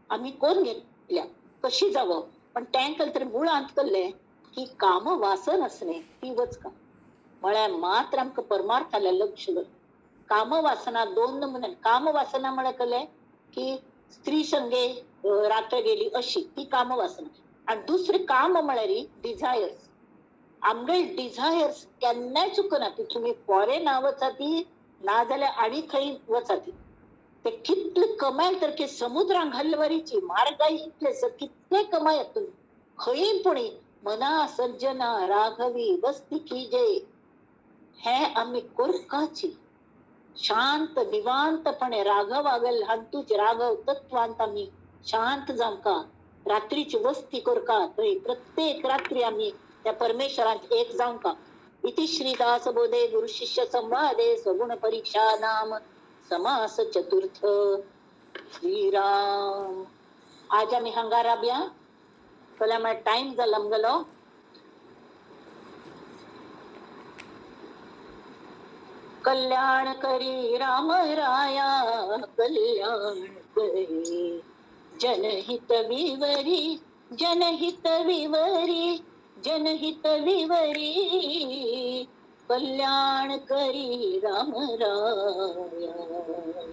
आमी करून घेतल्या. कशी जावप पण तें केलें तरी मुळांत कल्लें की काम वासन आसलें ती वचका म्हळ्यार मात्र आमकां परमार्थालें लक्ष दवर. कामवासना दोन नमुने. कामवासना म्हळ्यार कळ्ळें की स्त्री संगे रात्र गेली अशी ती कामवासना. आनी दुसरें काम म्हळ्यार डिझायर्स. आमगे डिझायर्स केन्नाय चुकना. ती तुमी फॉरेन वचाती नाजाल्यार आनी खंय वचाती ते कितले कमाय तर की समुद्रान घाल्ले वरीची म्हारगाय इतले कितले कमायात तुमी खंय पुणी मना सज्जना राघवी वस्ती कीजे. हें आमी करपाची. शांत निवांतपणे राघवागल हातूच राघव तत्वांत आमी शांत जावंका. रात्रीची वस्ती करका थंय प्रत्येक रात्री आमी त्या परमेश्वरांत एक जावंका. इति श्री दासबोधे गुरु शिष्य संवादे सगुण परीक्षा नाम समास चतुर्थ. श्रीराम. आज आमी हांगा राबया, जाल्यार म्हळ्यार टायम जाला आमगेलो. कल्याण करी राम राया कल्याण करी, जनहित विवरी जनहित विवरी जनहित विवरी, कल्याण करी राम राया.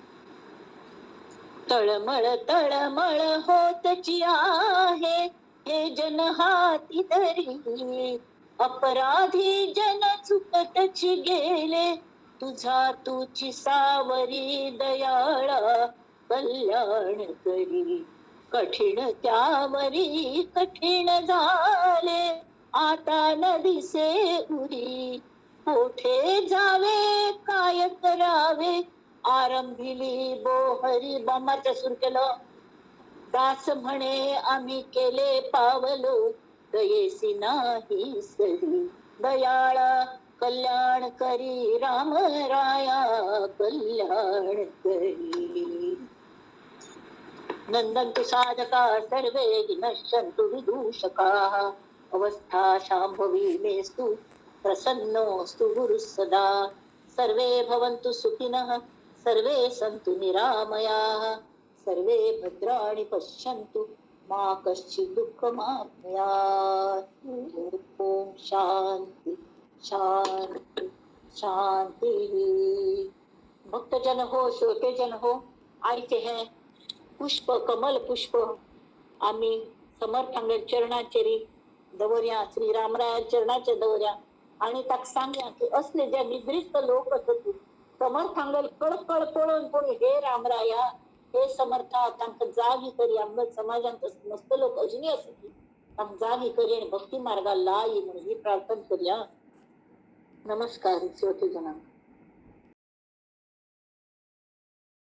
तळमळ तळमळ होतची आहे हे जन हाती धरी, अपराधी जन चुकतची गेले तुझा तुझी सावरी दयाळा कल्याण करी. कठीण त्यावरी कठीण झाले आता न दिसे उरी, कोठे जावे काय करावे आरंभिली बोहरी. बामाच्या सुर केलं. दास म्हणे आम्ही केले पावलो दयेसी नाही सरी, दयाळा कल्याण करी राम राया कल्याण करी. नंदंतु साधका सर्वे विनश्यन्तु विदूषकाः, अवस्था शांभवी मेस्तु प्रसन्नोऽस्तु गुरुः सदा. सर्वे भवन्तु सुखिनः सर्वे सन्तु निरामयाः, सर्वे भद्राणि पश्यन्तु मा कश्चित् दुःखमाप्नुयात्. ओम शांती शांती शांती. भक्तजन हो, श्रोतेजन हो, आयचे हे पुष्प कमल पुष्प आम्ही समर्थांगेर चरणाचेरी दवरया, श्री रामराया चरणाचे दवरया आणि ताका सांगया की असले जे निद्रिस्त लोक आसत समर्थांगेर कळकळ पळोवन पळोवन हे रामराया हे समर्था तांकां जागी करी. आमच्या समाजांत मस्त लोक अजुनूय आसत तांकां जागी करी आनी भक्ती मार्गाक लाय म्हणून ही प्रार्थना करया. नमस्कार श्रोतेजनांक.